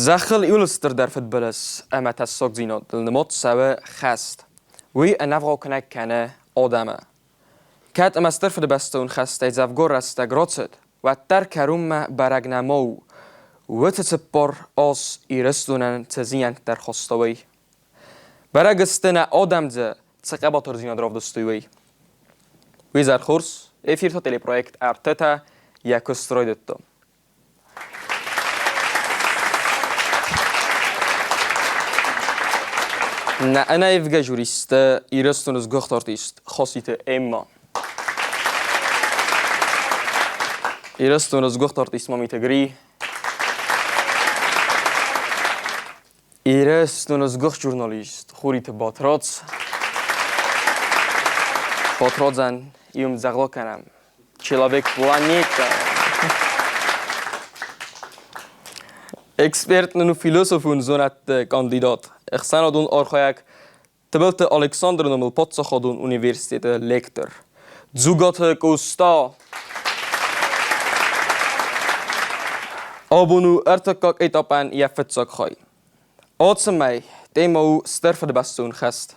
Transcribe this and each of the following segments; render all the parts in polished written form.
Зӕххыл иуыл стырдӕр фыдбылыз ӕмӕ тӕссагдзинадыл нымад цӕуы хӕст. Уый ӕнӕвгъаукӕнӕг кӕны адӕмы. Кӕд ӕмӕ Стыр Фыдыбӕстӕйон хӕстӕй дзӕвгар рӕстӕг рацыд, уӕддӕр кӕронмӕ бӕрӕг нӕма у, уыцы 40 аз Ирыстонӕн цы зиӕнттӕ ӕрхаста, уый. Бӕрӕг сты нӕ адӕм дзы цы хъӕбатырдзинад равдыстой, уый. Уый зӕрхорз эфирты телепроект «Ӕртытӕ» йӕ куыст райдыдта. Нӕ ӕнӕивгӕ жюристы Ирыстоны сгуыхт артист Хоситы Эмма. Ирыстоны сгуыхт артист Мамиты Гри. Ирыстоны сгуыхт журналист Хуриты Батрадз. Батрадзӕн иу дзӕгъӕл кӕнӕм. Человек-планета. Эксперт нын у философон зонӕдты кандидат, ӕхсӕнадон архайӕг Тыбылты Александры номыл паддзахадон университеты лектор Дзугаты Къоста. Абон у ӕртыккаг этапӕн йӕ фыццаг хай. Ацы мӕй темӕ у Стыр Фыдыбӕстон хӕст.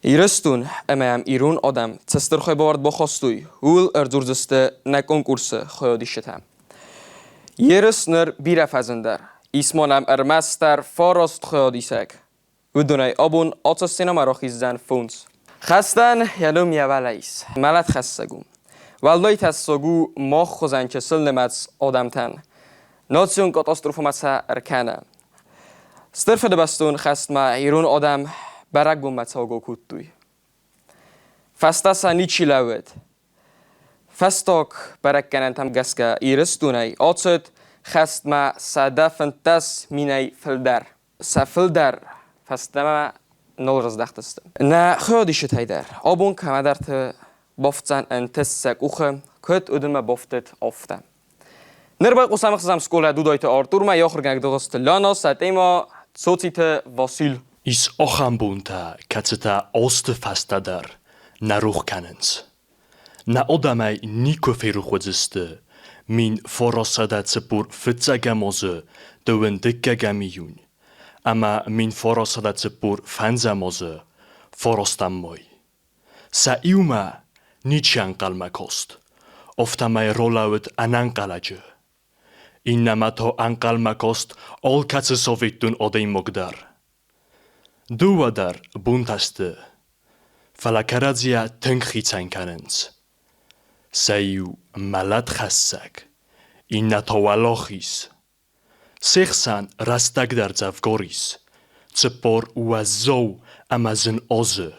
Ирыстон ӕмӕ йӕм ирон адӕм цы стыр хайбавӕрд бахастой, ууыл ӕрдзурдзысты нӕ конкурсы хайадисджытӕ. Ерыс ныр бирӕ фӕзындӕр. Ис ма нӕм ӕрмӕстдӕр фараст хайадисӕг. Уыдонӕй абон ацы сценӕмӕ рахиздзӕн фондз. Хӕстӕн йӕ ном йӕ уӕлӕ ис. Мӕлӕтхӕссӕг у. Уӕлдай тӕссаг у мах хуызӕн чысыл нымӕц адӕмтӕн. Национ катастрофӕмӕ сӕ ӕркӕны. Стыр Фыдыбӕстон хӕстмӕ ирон адӕм бӕрӕгбонмӕ цӕугӕ кодтой. Фӕстӕ сӕ ничи лӕууыд. Фӕстаг бӕрӕггӕнӕнтӕм гӕсгӕ Ирыстонӕй ацыд хӕстмӕ 115 минӕй фылдӕр. Сӕ фылдӕр фӕстӕмӕ нал раздӕхтысты. Нӕ хайадисджытӕй дӕр абон кӕмӕдӕрты бафтдзӕн ӕнтыст сӕ къухы, куыд уыдонмӕ бафтыд, афтӕ. Ныр байхъусӕм ӕхсӕзӕм скъолайӕ Дудайты Артурмӕ, йӕ ахуыргӕнӕг Дыгъуызты Лянӕ, сӕ темӕ Цоциты Васил. Ис ахӕм бонтӕ, кӕцытӕ азты фӕстӕ дӕр нӕ рох кӕнынц. Нӕ адӕмӕй никуы ферох уыдзысты 1941 азы дыууын дыккӕгӕм июнь ӕмӕ 1945 азы фарастӕм май. Сӕ иумӕ ничи ӕнхъӕлмӕ каст, афтӕмӕй ралӕууыд ӕнӕнхъӕлӕджы. Иннӕмӕ та ӕнхъӕлмӕ каст алкӕцы советон адӕймаг дӕр. Дыууӕ дӕр бунтӕ сты, фӕлӕ кӕрӕдзийӕ тынг хицӕн кӕнынц. Сӕ иу мӕлӕтхӕссӕг, иннӕ та уӕлахиз. Се хсӕн рӕстӕгдӕр дзӕвгар ис, 40 уӕззау ӕмӕ зын азы.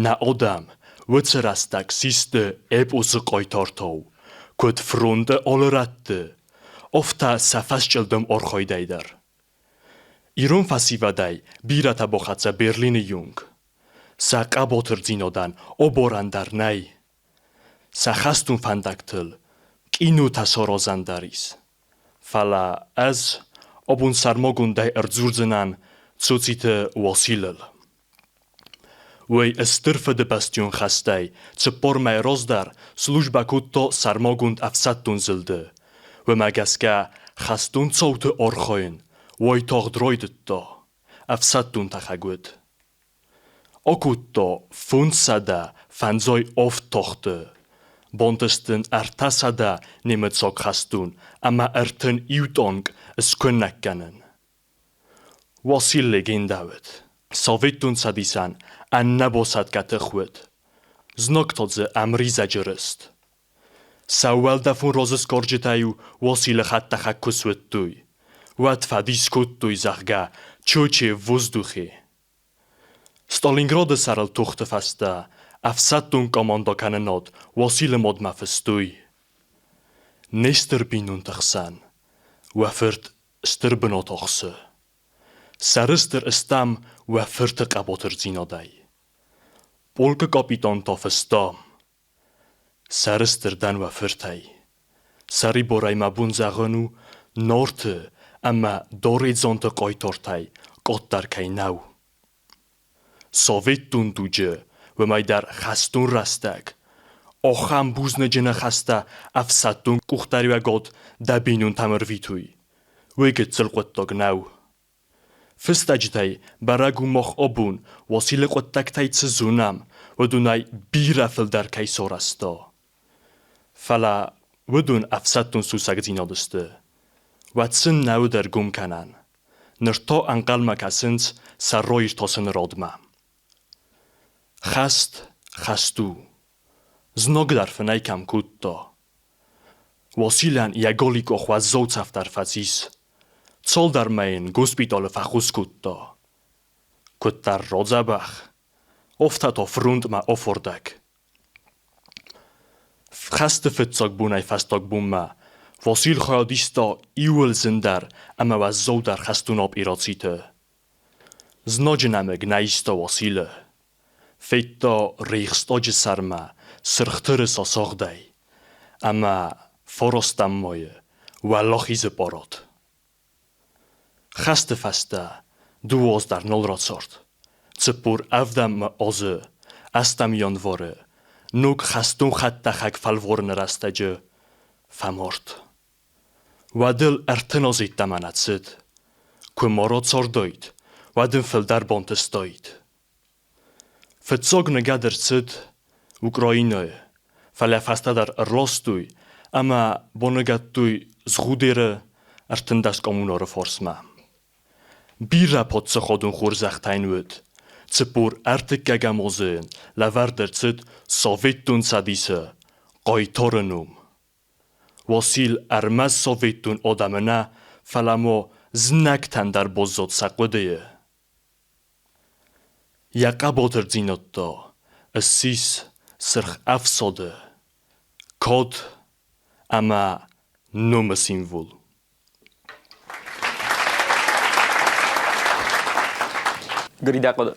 Нӕ адӕм уыцы рӕстӕг систы эпосы хъайтартау, куыд фронты алы рӕтты, афтӕ сӕ фӕсчъылдым архайдӕй дӕр. Ирон фӕсивӕдӕй бирӕтӕ бахӕццӕ Берлины онг. Сӕ хъӕбатырдзинадӕн аборӕн дӕр нӕй. Сӕ хӕстон фӕндӕгтыл къинотӕ саразӕн дӕр ис. Фӕлӕ ӕз абон сӕрмагондӕй ӕрдзурдзынӕн Цоциты Уасилыл. Уый Стыр Фыдыбӕстӕйон хӕстӕй 40 мӕй раздӕр службӕ кодта сӕрмагонд ӕфсӕддон зылды. Уымӕ гӕсгӕ хӕстон цауты архайын уайтагъд райдыдта. Ӕфсӕддон тӕхӕг уыд. Акодта 557 тохты, бантыст ын 300 немыцаг хӕстон ӕмӕ 31 танк скуынӕг кӕнын. Уасил легендӕ уыд. Советон Цӕдисӕн ӕнӕбасӕтгӕ тых уыд. Знӕгтӕ дзы ӕмризӕджы рыст. Сӕ уӕлдӕфон розыскъорджытӕ-иу Уасилы хӕдтӕхӕг куы суыдтой, уӕд фӕдис кодтой, зӕгъгӕ, чоче в воздухе. Сталинграды сӕрыл тохты фӕстӕ ӕфсӕддон командӕкӕнынад Уасилы мадмӕ фыстой: Не стыр бинонты хсӕн уӕ фырт стыр бынат ахсы. Сӕрыстыр стӕм уӕ фырты хъӕбатырдзинадӕй. Полкы капитан та фыста: Сӕрыстыр дӕн уӕ фыртӕй. Сӕриборӕй мӕ бон зӕгъын у, Нарты ӕмӕ Доредзонты хъайтартӕй къаддӕр кӕй нӕу. Советон дуджы, уымӕй дӕр хӕстон рӕстӕг, ахӕм бузныджы ныхӕстӕ ӕфсӕддон къухдариуӕгад дӕ бинонтӕм ӕрвитуй. Уый гыццыл хъуыддаг нӕу. Фыстӕджытӕй бӕрӕг у мах абон Уасилы хъуыддӕгтӕй цы зонӕм, уыдонӕй бирӕ фылдӕр кӕй сарӕзта. Фӕлӕ уыдон ӕфсӕддон сусӕгдзинад сты. Уӕд сын нӕ уыд ӕргом кӕнӕн. Ныр та ӕнхъӕлмӕ кӕсынц сӕ раиртасыны радмӕ. Хӕст хӕст у. Знаг дӕр фынӕй кӕм кодта. Уасилӕн йӕ гали къух уӕззау цӕф дӕр фӕцис. Цалдӕр мӕйы йын госпиталы фӕххуыс кодта. Куыддӕр радзӕбӕх, афтӕ та фронтмӕ афардӕг. Хӕсты фыццаг бонӕй фӕстаг бонмӕ Васил хайад иста иууыл зындӕр ӕмӕ уӕззаудӕр хӕстон операциты. Знаджы нӕмыг нӕ иста Василы. Федта Рейхстаджы сӕрмӕ сырх тырыса сагъдӕй ӕмӕ фарастӕм мӕйы Уӕлахизы парад. Хӕсты фӕстӕ дыууӕ аз дӕр нал рацард. 47 азы ӕстӕм январы ног хӕстон хӕдтӕхӕг фӕлварыны рӕстӕджы фӕмард. Уӕд ыл 30 азы йеддӕмӕ нӕ цыд. Куы ма рацардаид, уӕд ын фылдӕр бантыстаид. Фыццаг ныгӕд ӕрцыд Украинӕйы, фӕлӕ фӕстӕдӕр ӕрластой ӕмӕ баныгӕдтой Згъудеры 13 коммунары фарсмӕ. Бирӕ паддзахадон хорзӕхтӕ йын уыд. 43-ӕм азы йын лӕвӕрд ӕрцыд Советон Цӕдисы хъайтары ном. Уасил ӕрмӕст советон адӕмы нӕ, фӕлӕ ма знӕгтӕн дӕр баззад сӕ хъуыдыйы. Йӕ хъӕбатырдзинад та ссис Сырх Ӕфсады кад ӕмӕ номы символ. Гридӕ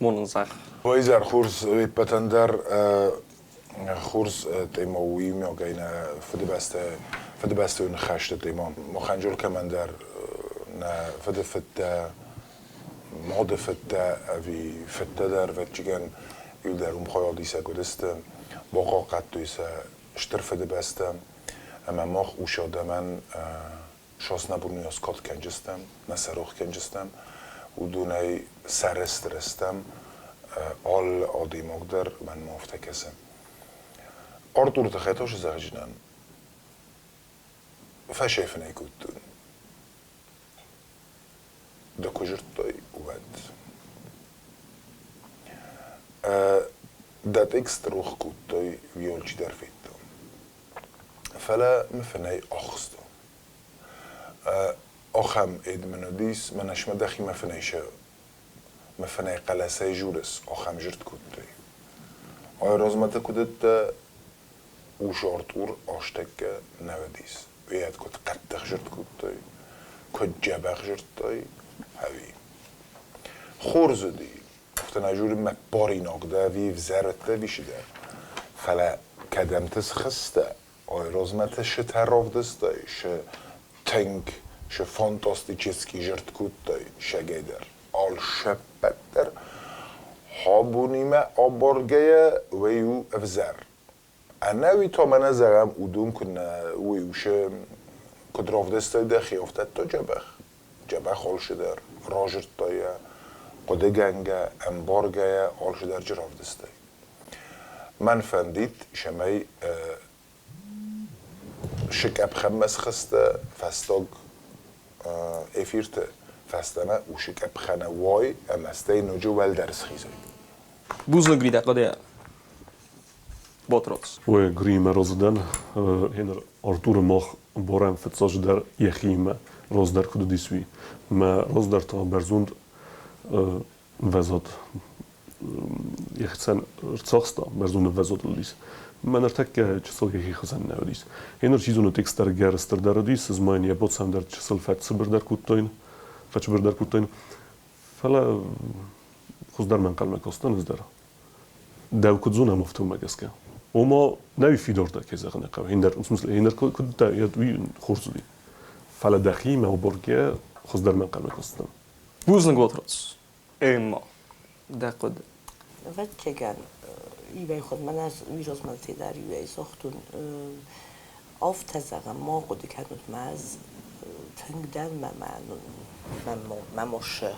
Монынзӕх. Уайзӕр хорз ӕппӕтӕн дӕр хорз тема у иумиагӕй нӕ Фыдыбӕстӕ Фыдыбӕстӕйы ныхӕсты тема. Махӕн кӕмӕндӕр нӕ фыдыфыдтӕ, мады фыдтӕ ӕви фыдтӕ дӕр ӕвӕццӕгӕн иуылдӕр уым хайадисӕг уыдысты, бахъахъхъӕдтой сӕ Стыр Фыдыбӕстӕ ӕмӕ мах ус адӕмӕн Соснабурныйас кад кӕнджыстӕм, нӕ сӕ рох кӕнджыстӕм, уыдонӕй сӕрыстыр стӕм, алы адӕймаг дӕр мӕнмӕ афтӕ кӕсы. Артуры тыххӕй та зӕгъджынӕн фӕсайфынӕй кодтон. Ды куы зыдтай, уӕд. Дӕ текст рох кодтай, уый алчидӕр федта. Фӕлӕ мӕ фынӕй ахста. Ахӕм ед мын уыдис, мӕнӕ мӕ дӕхимӕ фынӕй сӕ мӕ фынӕй хъӕлӕсӕй журыс, ахӕм зырд кодтой. Ай размӕ ты куыд уыдтӕ, ус Артур азтӕккӕ нӕ уыдис. Уыйад куыд хъӕддых зырд кодтой, куыд дзӕбӕх зырдтой, ӕви. Хорз уыди, афтӕ нӕ журы мӕ баринаг дӕ ӕви ӕвзӕр уыдтӕ ӕви цыдӕр. Фӕлӕ кӕдӕмты схызтӕ, айразмӕ ты сытӕ равдыстай, шы тынг, шы фантастический жырд кодтай сӕгӕй дӕр. Алшӕппӕт дӕр абонимӕ абаргӕйӕ уый у ӕвзӕр. Ӕнӕуи та мӕнӕ зӕгъӕм, уыдон куы нӕ уый усы куыд равдыстай дӕхи, афтӕ та дзӕбӕх, дзӕбӕх алцыдӕр разырдтай йӕ, хъуыдыгӕнгӕ, ӕмбаргӕйӕ алцыдӕр джы равдыстай. Мӕн фӕндид, цӕмӕй сыкъӕпхӕнмӕ схызтӕ фӕстаг эфирты фӕстӕмӕ усы къӕпхӕны уай ӕмӕ стӕй ноджы уӕлдӕр схизай. Бузныг, Рида Хъодеа. Ботроц. Уый Гримӕ розыдӕн еныр Артуры мах борӕм фыццаджыдӕр йӕхиимӕ раздӕр куыд уыдис, уый. Мӕ раздӕр та бӕрзонд вӕзад йӕхицӕн ӕрцахста, бӕрзонд ӕввӕзад уыдис. Мӕ ныртӕккӕ чысыл йӕхи хуызӕн нӕ уыдис. Еныр чи зоны текст дӕр гӕр стырдӕр уыдис, ӕз ма йын йӕ боцӕн дӕр чысыл фӕцыбырдӕр кодтаин, фӕцыбырдӕр кодтаин. Фӕлӕ хуыздӕр мӕ ӕнхъӕлмӕ кастӕн ӕз дӕр. Дӕу куыд зонӕм, афтӕмӕ гӕсгӕ. Ома, нӕ фидардӕр кӕй зӕгъын хъӕуы, ӕндӕр, в смысле, ӕндӕр куыд дӕ, уый хорз уыди. Фӕлӕ дӕхимӕ абаргӕ хуыздӕр мӕ ӕнхъӕлмӕ кастӕн. Бузныг, Батрадз. Эмма, дӕ хъуыды. Ӕвӕццӕгӕн, иуӕй хуыдмӕ нӕ уый размӕ дӕр иуӕй загътон, афтӕ зӕгъӕм, ма хъуыды кӕнут мӕ ӕз. Тынг дӕр мӕ мосы.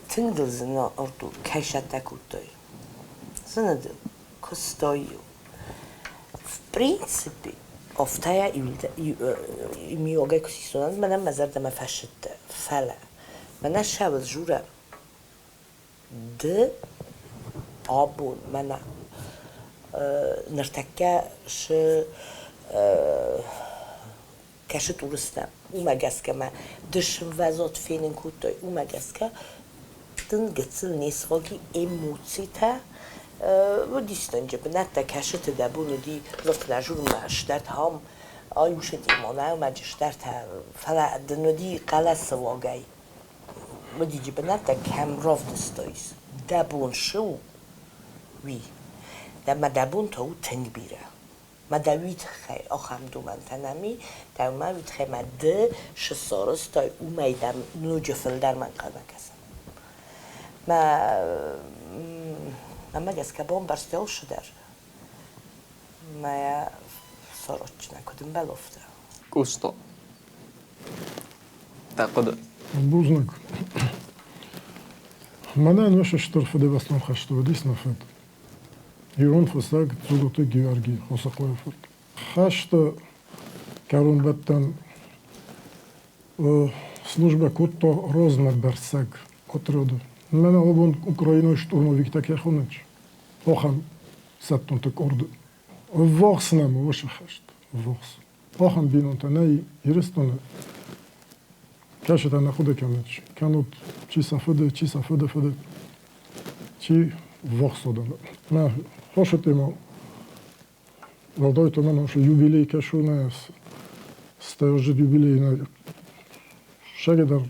Тынг дыл зыны, Артур, кӕй сӕттӕ кодтой. Зыны дыл, куыстой-иу. В принципе, афтӕ миогӕй куы систон, мӕнӕн мӕ зӕрдӕмӕ фӕсидты. Фӕлӕ мӕнӕ сӕуыл журӕм, ды абон мӕнӕ ныртӕккӕ шы кӕсы туристтӕм. Уымӕ гӕсгӕ мӕ ды сывӕдзот фенын кодтой, уымӕ гӕсгӕ дын гыццыл не свӕййы эмоцитӕ уыдис бынӕттӕ кӕсыты дӕ бон уыди лыфтнӕ стӕртӕ аюшыди монӕумӕджы стӕртӕ, фӕлӕ дын уыди хъӕлӕсы уагӕй уыди бынӕттӕ кӕм равдыстай дӕ бон шы у, уый. Ӕмӕ дӕ бон та у тынг бирӕ. Ма дӕ уый тыххӕй ахӕм домӕнтӕ нӕм и, дӕумӕ уый тыххӕй ма ды шы сарӕзтай, уымӕй дӕм ноджы фылдӕр ма ӕнхъӕлмӕ кӕсӕм. Мӕ мӕмӕ гӕсгӕ бамбӕрста алцы дӕр. Мӕ сарӕзтджынӕн куыд ӕмбӕлы, афтӕ. Къусто. Дӕ хъуыды. Бузныг. Мӕнӕн уыцы Стыр Фыдыбӕстон хӕсты уыдис нӕ фыд. Ирон фыссӕг Дзугаты Георги Хосыхъойы фырт. Хӕсты кӕронбӕттӕн службӕ кодта рознӕбӕрцӕг отряды. Мӕнӕ абон Украинайы штурмовиктӕ кӕй хонынц, ахӕм сӕттонты къорды. Ӕввахс нӕм уыцы хӕст, ӕввахс. Ахӕм бинонтӕ нӕй Ирыстоны. Кӕсытӕ нӕ хъуыды кӕнынц, кӕнут чи сӕ фыды, чи сӕ фыды фыды, чи ввахс адӕмы. Мӕ хосытимӕ уӕлдай та мӕн юбилей кӕсунӕ, стӕй юбилей сӕгӕдӕр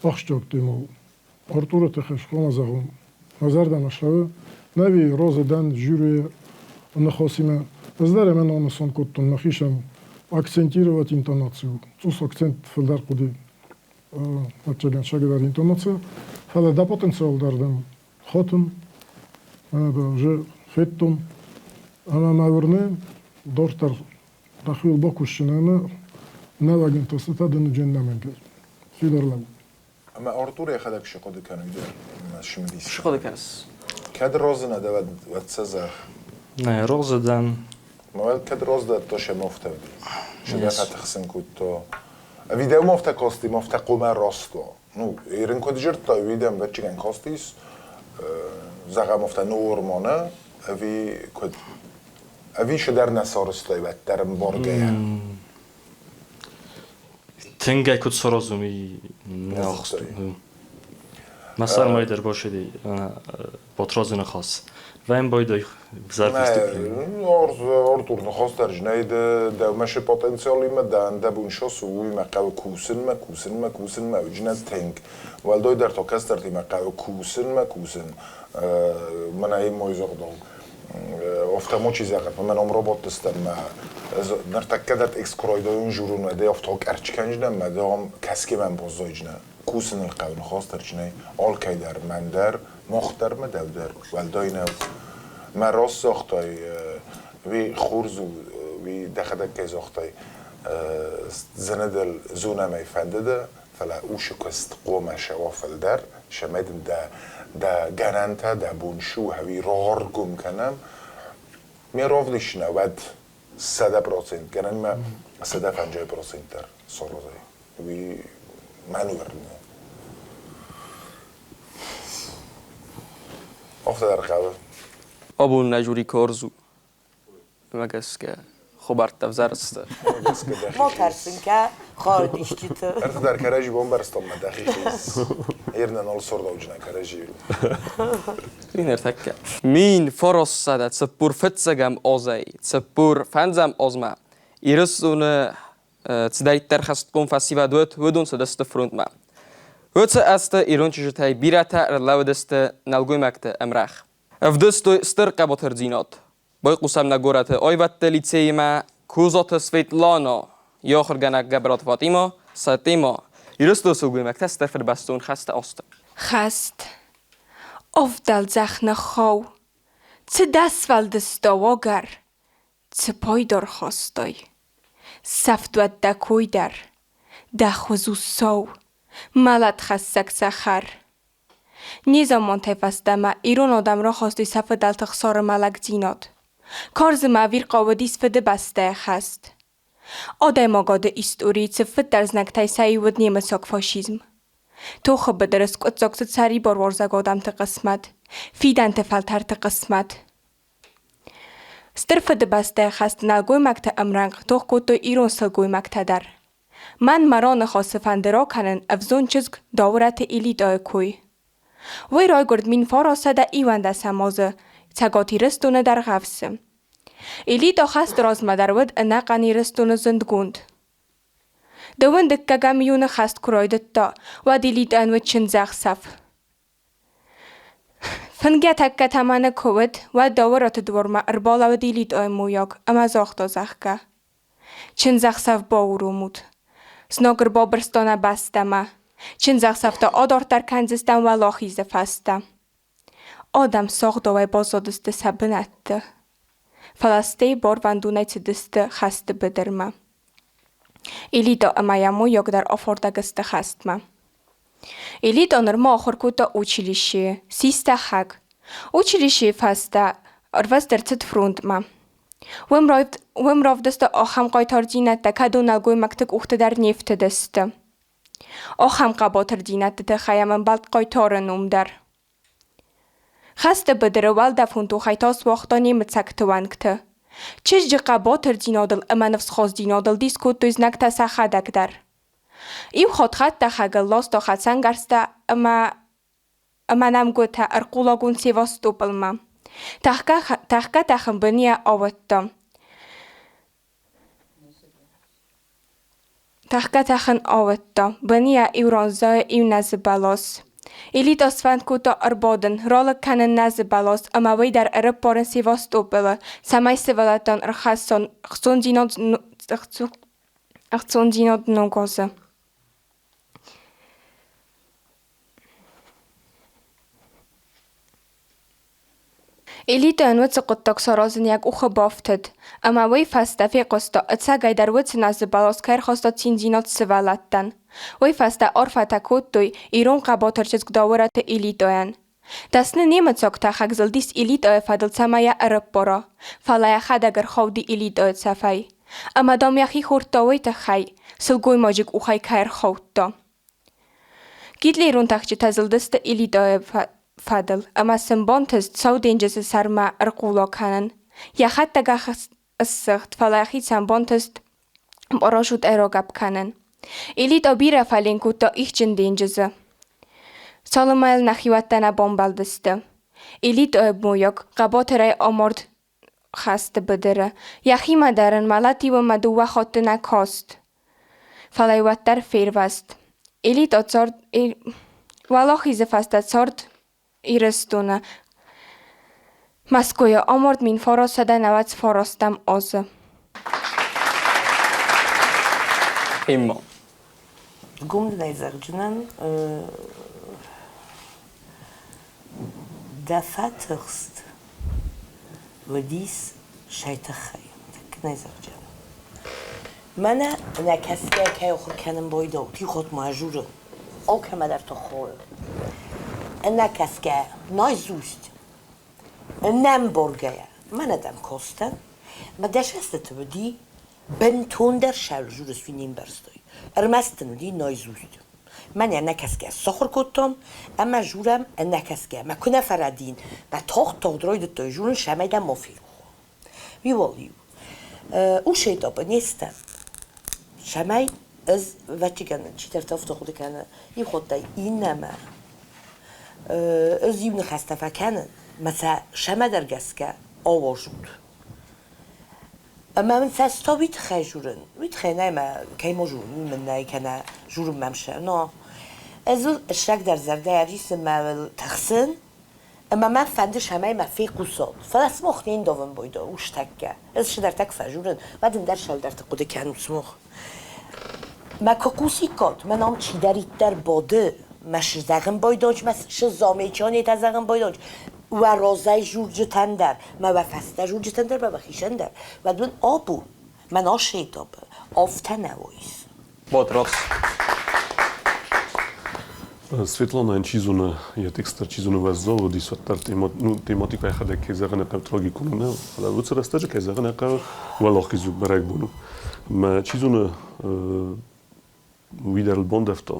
ахсджиаг темӕ у. Артуры тыххӕй хъуамӕ зӕгъон, мӕ зӕрдӕмӕ цӕуы, нӕви розы дӕн жюрийы ныхасимӕ. Ӕз дӕр ӕмӕ нанысан кодтон мӕхицӕн акцентировать интонацию. Цъус акцент фылдӕр хъуыди, ӕвӕццӕгӕн, сӕгӕдӕр интонаци. Фӕлӕ дӕ потенциал дӕр дӕн хатын, уже федтон. Ӕмӕ мӕ уырны, дарддӕр дӕхиуыл бакусджын ӕмӕ нӕуӕг ӕнтыстытӕ дын уыдзӕн нӕмӕнгӕй. Фидар лӕуу. Ӕмӕ Артур йӕхӕдӕг цы хъуыды кӕны, уый дӕр цымыдис. Цы хъуыды кӕныс? Кӕд розы нӕ дӕ, уӕд сӕ зӕгъ. Нӕ, розы дӕн. Мӕ кӕд роз дӕ, то се мофтӕ уыди. Се тыхсын кодта. Ӕви дӕу мофтӕ кости, мофтӕ хъумӕ росто. Ну, ирын куыд зырдта, уый дӕм ӕвӕццӕгӕн костис, зӕгъӕм, офтӕ нормоны, ӕви куыд? Ӕви сыдӕр нӕ сарӕзтай уӕддӕр ӕмбаргӕйӕ? Тынгӕй куыд саразон, уый нӕ ахстон. Мӕ сӕрмӕ дӕр башиди Батрадзы ныхас. Вӕм байдой Артур ныхас дӕр знӕй дӕумӕ шы потенциалимӕ дӕ ӕндӕбун шос уыимӕ хъӕуы кусынмӕ, кусынмӕ, кусынмӕ, уыджынӕ тынг. Уӕлдайдӕр та кӕстӕртимӕ хъӕуы кусынмӕ, кусын. Мӕнӕ мой зӕгъдон. Офтамо чи зӕгъӕт, мӕ ном роботты стӕм мӕ ныртӕккӕ дӕр экскуройдойон журун мӕ дӕ офтал къӕрч кӕнджынӕн мӕ дӕ ам кӕсгӕ мӕм баззайджынӕ. Кусыныл хъӕуы ныхас дӕр чи нӕй, алкӕй дӕр, мӕн дӕр, мах дӕр мӕ дӕу дӕр, уӕлдай нӕу. Мӕ раст загътай, уый хорз у, уый дӕхӕдӕг кӕй загътай, зынадыл зонӕмӕй фӕндыд, фӕлӕ усы куыст хъуамӕ сӕуа фылдӕр, цӕмӕй дын дӕ дӕ гӕнӕнтӕ, дӕ бон цы у, ӕви раргом кӕнӕм. Ме равдисынӕ уӕд 100%, гӕнӕн ма 150% дӕр саразай. Уый мӕн уырны. Афтӕ дӕр хъӕуы. Абон нӕ жюри хорз у. Уымӕ гӕсгӕ хабӕрттӕ ӕвзӕрсты. Ма тӕрсын кӕ, хъӕуы исчиты. Ӕртӕ кӕрӕдзи бамбӕрстон мӕ дӕхи хиз. Ернӕ нал сордауджынӕ кӕрӕдзи. Ныртӕккӕ. 1945 азӕй 45 азмӕ Ирыстоны цыдӕриддӕр хӕстхъом фӕсивӕд уыд, уыдон цыдысты фронтмӕ. Уыцы азты ирон чызджытӕй бирӕтӕ ӕрлӕууыдысты нӕлгоймӕгты ӕмрӕгъ. Ӕвдыстой стыр хъӕбатырдзинад. Байхъусӕм нӕ горӕты аивӕдты лицейимӕ Козаты Светлана, йӕ ахуыргӕнӕг Гӕбӕраты Фатимӕ, Сатима, Ирыстоны сылгоймӕгтӕ стыр фыдыбӕстон хӕсты азты. Хӕст. Авдӕлдзӕх ныххау. Цы дӕ сфӕлдыста уагӕр? Цы пайда рхастай? Сӕфт уӕд дӕ кой дӕр. Дӕ хуыз у сау, мӕлӕтхӕссӕг цӕхӕр. Незамантӕй фӕстӕмӕ ирон адӕм рахастой сӕ фыдӕлты хсары мӕлӕгдзинад. Карз ӕмӕ ӕвирхъау уыдис Фыдыбӕстӕйы хӕст. Адӕймагады историйы цыфыддӕр знӕгтӕй сӕ иу уыд немыцаг фашизм. Тохы быдыры скъуыддзаг цыд сӕрибаруарзаг адӕмты хъысмӕт, фидӕнты фӕлтӕрты хъысмӕт. Стыр Фыдыбӕстӕйы хӕсты нӕлгоймӕгты ӕмрӕнхъ тох кодтой ирон сылгоймӕгтӕ дӕр. Мӕн мӕ раныхасы фӕнды ракӕнын ӕвзонг чызг Дауыраты Элитъайы кой. Уый райгуырд 1921 азы Цӕгат Ирыстоны Дӕргъӕвсы. Элитъа хӕсты размӕ дӕр уыд ӕнӕхъӕн Ирыстоны зындгонд. Дыууын дыккӕгӕм июны хӕст куы райдыдта, уӕд Элитъайӕн уыд чындзӕхсӕв. Фынгӕ тӕккӕ тӕмӕны куы уыд, уӕд Дауыраты дуармӕ ӕрбалӕууыд Элитъайы мойаг ӕмӕ загъта, зӕгъгӕ, чындзӕхсӕв бауромут. Знаг ӕрбабырста нӕ бӕстӕмӕ. Чындзӕхсӕв та адарддӕр кӕндзыстӕм уӕлахизы фӕстӕ. Адӕм сагъдауӕй баззадысты сӕ бынӕтты. Фӕлӕ стӕй барвӕндонӕй цыдысты хӕсты быдырмӕ. Элита ӕмӕ йӕ мойаг дӕр афардӕг сты хӕстмӕ. Элита нырма ахуыр кодта училищейы, систа хӕг. Училищейы фӕстӕ ӕрвыст ӕрцыд фронтмӕ. Уым равдыста ахӕм хъайтардзинӕдтӕ, кӕдон нӕлгоймӕгты къухты дӕр не фтыдысты. Ахӕм хъӕбатырдзинӕдты тыххӕй йӕм ӕмбӕлд хъайтары ном дӕр. Хӕсты быдыры уӕлдӕфон тохӕй та суагъта немыцӕгты уӕнгты. Чызджы хъӕбатырдзинадыл ӕмӕ ныфсхастдзинадыл дис кодтой знӕгтӕ сӕхӕдӕг дӕр. Иу хатт хӕдтӕхӕгыл ласта хӕцӕнгӕрзтӕ ӕмӕ нӕмгуытӕ ӕрхъулагонд Севастополмӕ. Тӕхгӕ-тӕхын бынийӕ ауыдта. Тӕхгӕ-тӕхын ауыдта, бынийӕ иу ран зайы иу нӕзы бӕлас. Элита сфӕнд кодта ӕрбадын, ралыг кӕнын нӕзы бӕлас ӕмӕ уый дӕр ӕрӕппарын Севастополы, цӕмӕй сывӕллӕттӕн ӕрхӕссон ӕхцондзинад ног азы. Элитӕйӕн уыцы хъуыддаг саразын йӕ къухы бафтыд, ӕмӕ уый фӕстӕ фехъуыста, ӕцӕгӕйдӕр уыцы нӕзы бӕлас кӕй ӕрхаста циндзинад сывӕллӕттӕн. Уый фӕстӕ арфӕтӕ кодтой ирон хъӕбатыр чызг Дауыраты Элитӕйӕн. Дӕсны немыцаг тӕхӕг зылдис Элитӕйы фӕдыл, цӕмӕй йӕ ӕрӕппара, фӕлӕ йӕхӕдӕг ӕрхауди Элитӕйы цӕфӕй. Ӕмӕ, дам, йӕхи хордта уый тыххӕй, сылгоймаджы къухӕй кӕй ӕрхаудта. Гитлерон тӕхджытӕ зылдысты Элитӕйы фӕдыл ӕмӕ сын бантыст Сау денджызы сӕрмӕ ӕрхъула кӕнын. Йӕхӕдӕг ссыгъд, фӕлӕ йӕхицӕн бантыст парашют ӕрагӕпп кӕнын. Элитӕ бирӕ фӕленк кодта ихджын денджызы. Цалынмӕ йыл нӕхиуӕттӕ нӕ бамбӕлдысты. Элитӕйы мойаг хъӕбатырӕй амард хӕсты быдыры. Йӕхимӕ дӕр ын мӕлӕт иу ӕмӕ дыууӕ хатты нӕ каст. Фӕлӕ уӕддӕр фервӕзт. Элитӕ цард Уӕлахизы фӕстӕ цард Ирыстоны. Мӕскуыйы амард 1999 азы. Эмма. Гумдынӕй зӕгъджынӕн дӕ фӕтыхст уыдис сӕй тыххӕй, тынг зӕгъджын. Мӕнӕ нӕ кӕсгӕ кӕй ахуыр кӕнын байдау, тихот ма журын, алкӕмӕдӕр тоххой. Ӕнӕкӕсгӕ наизусть, нӕмбаргӕйӕ, мӕнӕ дӕм кастӕн, мӕ дӕсӕстыты уыди бынтондӕр сӕлжурыс уый не мбӕрстой. Ӕрмӕст ын уыди наизусть. Мӕнӕ ӕнӕкӕсгӕ сахуыр кодтам ӕмӕ журӕм ӕнӕкӕсгӕ. Мӕ куы нӕ фӕрӕдин, мӕ тагъд-тагъд райдыдтой журын, цӕмӕй дӕм ма ферох уа. Уиуал-иу. Усӕй та не стӕм. Цӕмӕй ӕз ӕвӕццӕгӕн чидӕртӕ афтӕ хъуыды кӕны, иу хаттӕй иннӕмӕ. Ӕз иу ныхӕстӕ фӕкӕнын, мӕ сӕ цӕмӕдӕр гӕсгӕ ауазут. Ӕмӕ мын фӕстӕ уый тыххӕй журын, уый тыххӕй нӕй мӕ кӕй ма журын, уый мын нӕй кӕнӕ журын мӕм сӕ. Но ӕз ыл ссагдӕр зӕрдӕйӕ рисын мӕ тыхсын, ӕмӕ мӕ фӕнды, цӕмӕй мӕ фехъусат. Фӕлӕ сымах не ндавын байдо, устӕккӕ. Ӕз цыдӕртӕ куы фӕжурын, уӕд ӕндӕр сӕлдӕрты хъуыды кӕнут сымах. Мӕ куы хъусиккат, мӕн ам чидӕриддӕр бады, мӕ сзӕгъын байдонч, мӕ сзамечанетӕ зӕгъын байдонч, уӕ разӕй журджытӕн дӕр, мӕ уӕ фӕстӕ журджытӕн дӕр, мӕ уӕ хисӕн дӕр, уӕд уын абон, мӕн асетабы, афтӕ нӕ уайс. Батрадз. Светланайӕн чи зоны, йӕ текст дӕр чи зоны уӕззау уыдис, уӕддӕр ну, тематикӕ йӕхӕдӕг кӕй зӕгъын ӕй хъӕуы трагикон у, нӕ, фӕлӕ уыцы рӕстӕджы кӕй зӕгъын ӕй хъӕуы уӕлахиз у бӕрӕгбон у. Мӕ чи зоны уый дӕр ыл бандӕвта,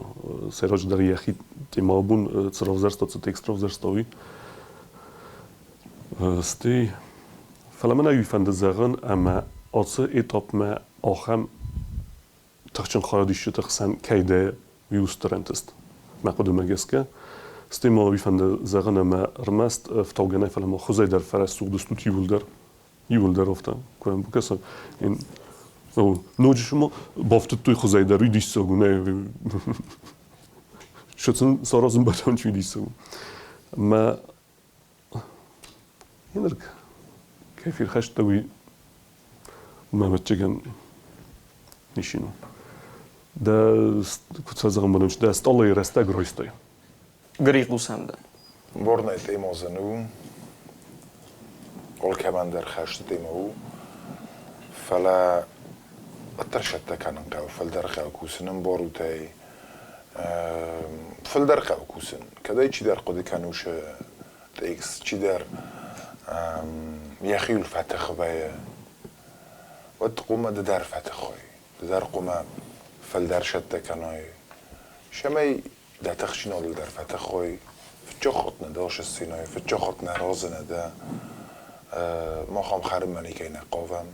сӕйраджыдӕр йӕхи темӕ бон цы равзӕрста, цы текст равзӕрста, уый. Стӕй, фӕлӕ мӕн уый фӕнды зӕгъын, ӕмӕ ацы этапмӕ ахӕм тыхджын хайадисджыты хсӕн кӕй дӕ, уый у стыр ӕнтыст. Мӕ хъуыдымӕ гӕсгӕ, стӕй ма уый фӕнды зӕгъын, ӕмӕ ӕрмӕст ӕфтаугӕ нӕ, фӕлӕ ма хуызӕй дӕр фӕрӕсугъд стут иууылдӕр. Иууылдӕр афтӕ, куы йӕм бакӕсӕм. Ноджы ма бафтыдтой хуызӕй дӕр, уый диссаг у, нӕ Сын саразын батон чи диссаг у. Мӕ Еныр кӕй ферхӕста, уый мӕ ӕвӕццӕгӕн ничи у. Дӕ куыд сӕ зӕгъын бынон, дӕ стъолӕй рӕстӕг райстай. Грихъусӕм дӕ. Борнӕй темозын у, алкӕмӕн дӕр хӕсты темӕ у, фӕлӕ ӕддӕрсӕттӕ кӕнын хъӕуы, фылдӕр хъӕуы кусын ӕмбарутӕй, фылдӕр хъӕуы кусын. Кӕд ӕй чидӕр хъуыды кӕнусы текст, чидӕр йӕхиуыл фӕтых вӕййы, уӕд хъуамӕ ды дӕр фӕтых уай, ды дӕр хъуамӕ фылдӕр сӕттӕ кӕнай, цӕмӕй дӕ тыхджынадыл дӕр фӕтых уай, фыццаг нӕ дӕ сценӕйы, фыццаг нӕ разы нӕ дӕ, мах ам хӕрынмӕ никӕй нӕ хъавӕм.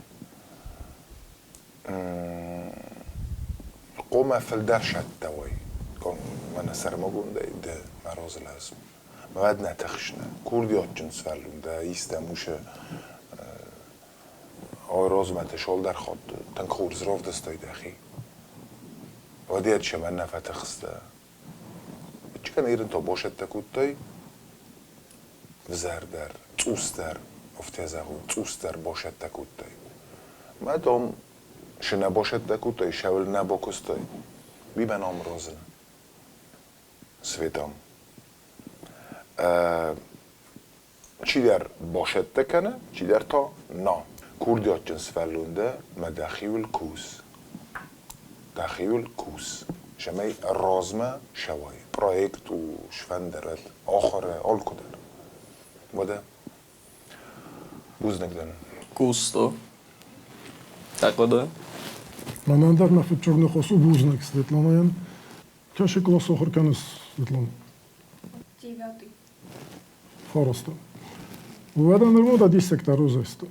Хъуамӕ фылдӕр сӕттӕ уой, мӕнӕ сӕрмагондӕй ды мӕ разы лӕдз. Уӕд нӕ тыхсынӕ, курдиатджын сывӕллон дӕ, истӕм усы размӕ ты цалдӕр хатты тынг хорз равдыстай дӕхи. Уӕд йӕ цӕмӕн нӕ фӕтыхстӕ? Чыкӕн ирын та басӕттӕ кодтай взӕр дӕр, цъус дӕр, афтӕ зӕгъон, цъус дӕр басӕттӕ кодтай. Мӕ дам, шы нӕ басӕттӕ кодтай, шӕуыл нӕ бакуыстай, уый мӕ ном розын. Светам. Чидӕр басӕттӕ кӕны, чидӕр та нӕ. Курдиатджын сывӕллон дӕ мӕ дӕхиуыл кус. Дӕхиуыл кус, цӕмӕй размӕ цӕуай. Проект у, сфӕндырӕд, ахуыры, алкуыдӕр. Уӕдӕ бузныг дӕн. Кусто. Дӕ хъуыды? Мӕнӕн дӕр мӕ фыццаг ныхас у бузныг Светланӕйӕн. Кӕсы къласы ахуыр кӕныс, Светлана? Девятый. Фараста. Уӕдӕ нырма дӕ диссӕгтӕ розӕсты.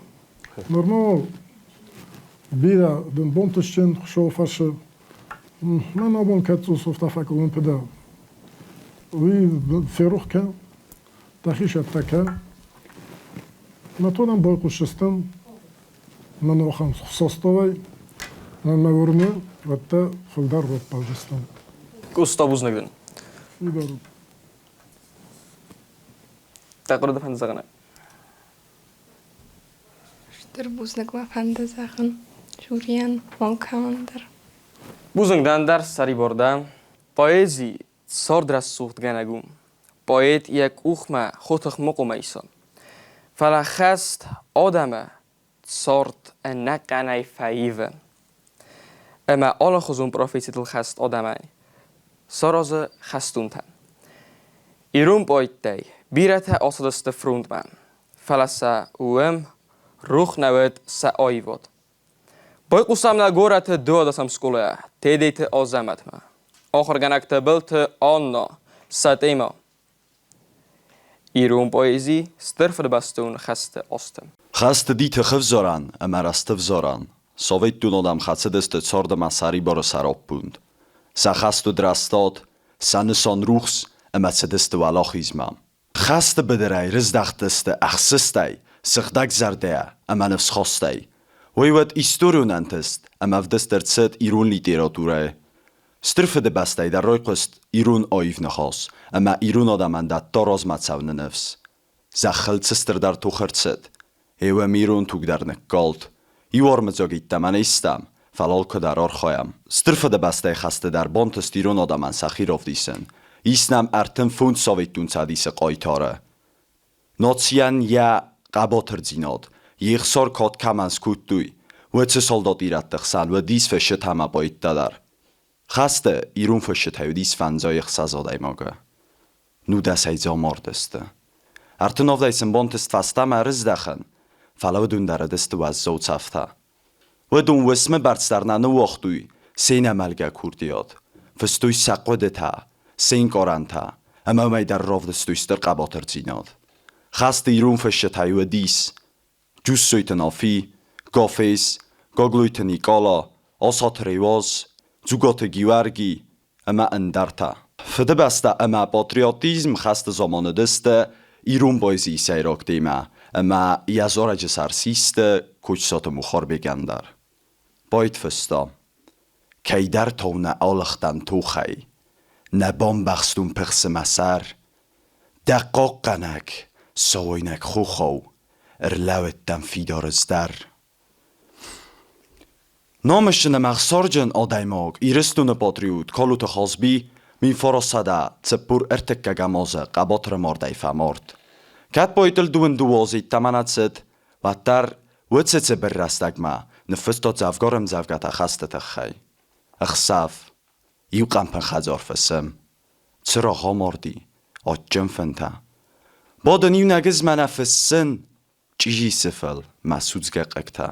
Нырма бирӕ дын бонтысджын Хуыцауы фӕрцы. Мӕн абон кӕд цъус афтӕ фӕкъуылымпы дӕ, уый ферох кӕн, дӕхи сӕттӕ кӕн. Мӕ тонӕн байхъусдзыстӕм, мӕн ахӕм составӕй, мӕ уырны, уӕдта фылдӕр раппӕлдзыстӕм. Къоста, бузныг дын. Уый Дӕ хъуыды фӕнды зӕгъын? Стыр бузныг мӕ фӕнды зӕгъын жюрийӕн, алкӕмӕн дӕр. Бузныг дӕн дӕр сӕрибар дӕ. Поэзи цард рӕсугъдгӕнӕг у. Поэт йӕ къухмӕ хотых мукъумӕ исы. Фӕлӕ хӕст адӕмы цард ӕнӕхъӕнӕй фӕивы. Ӕмӕ алыхуызон професситыл хӕст адӕмӕй саразы хӕстонтӕ. Ирон поэттӕй бирӕтӕ ацыдысты фронтмӕ, фӕлӕ сӕ уым рох нӕ уыд сӕ аивад. Байхъусӕм нӕ горӕты дыууадӕсӕм скъолайӕ Тедеты Азӕмӕтмӕ. Ахуыргӕнӕг Тыбылты Анна сӕ темӕ Ирон поэзи Стыр Фыдыбӕстон хӕсты азты. Хӕст уыди тыхӕвзарӕн ӕмӕ рӕстӕвзарӕн. Советон адӕм хӕцыдысты цард ӕмӕ сӕрибары сӕраппонд. Сӕ хӕст уыд рӕстад, сӕ нысан рухс ӕмӕ цыдысты уӕлахизмӕ. Хӕсты быдырӕй рыздӕхтысты ӕхсыстӕй, сыгъдӕгзӕрдӕйӕ ӕмӕ ныфсхастӕй. Уый уыд историон ӕнтыст ӕмӕ ӕвдыст ӕрцыд ирон литературӕйы. Стыр Фыдыбӕстӕйы дӕр райхъуыст ирон аив ныхас ӕмӕ ирон адӕмӕн дӕтта размӕ цӕуыны ныфс. Зӕххыл цы стырдӕр тох ӕрцыд, еуӕм ирон туг дӕр ныккалд. Иу армыдзаг йеддӕмӕ не стӕм, фӕлӕ алкуыдӕр архайӕм. Стыр Фыдыбӕстӕйы хӕсты дӕр бантыст ирон адӕмӕн сӕхи равдисын. Ис нӕм 35 Советон Цӕдисы хъайтары. Нацийӕн йӕ хъӕбатырдзинад, йе хсар кад кӕмӕн скодтой, уыцы салдат ирӕтты хсӕн уыдис фысджытӕ ӕмӕ поэттӕ дӕр. Хӕсты ирон фысджытӕй уыдис 56 адӕймагы. 19-ӕй дзы амардысты. 37 сын бантыст фӕстӕмӕ ӕрыздӕхын, фӕлӕ уыдон дӕр уыдысты уӕззау цӕфтӕ. Уыдон уысмы бӕрц дӕр нӕ ныууагътой се нӕмӕлгӕ курдиат, фыстой сӕ хъуыдытӕ, се нкъарӕнтӕ ӕмӕ уымӕй дӕр равдыстой стыр хъӕбатырдзинад. Хӕсты ирон фысджытӕй уыдис Джуссойты Нафи, Гафез, Гаглойты Никъала, Асаты Реуаз, Дзугаты Гиуӕрги ӕмӕ ӕндӕртӕ. Фыдыбӕстӕ ӕмӕ патриотизм хӕсты заман уыдысты ирон поэзийы сӕйраг темӕ ӕмӕ йӕ зарӕджы сӕр систы Кочысаты Мухарбегӕн дӕр. Поэт фыста: Кӕйдӕртау нӕ алыгътӕн тохӕй, Нӕ бамбӕхстон пыхсы мӕ сӕр. Дӕ хъахъхъӕнӕг, сауайнаг хохау, Ӕрлӕууыдтӕн фидар ӕз дӕр. Намысджын ӕмӕ ӕхсарджын адӕймаг, Ирыстоны патриот Калоты Хазби 1943 азы хъӕбатыры мардӕй фӕмард. Кӕд поэтыл 22 азы йеддӕмӕ нӕ цыд, уӕддӕр уыцы цыбыр рӕстӕгмӕ ныффыста дзӕвгар ӕмдзӕвгӕтӕ хӕсты тыххӕй. Ӕхсӕв, иу хъӕмпын хӕдзар фысым, цырагъ амарди, адджын фынтӕ. Бадын иунӕг ӕз мӕнӕ фыссын, Чъизи сыфыл мӕ судзгӕ хъыгтӕ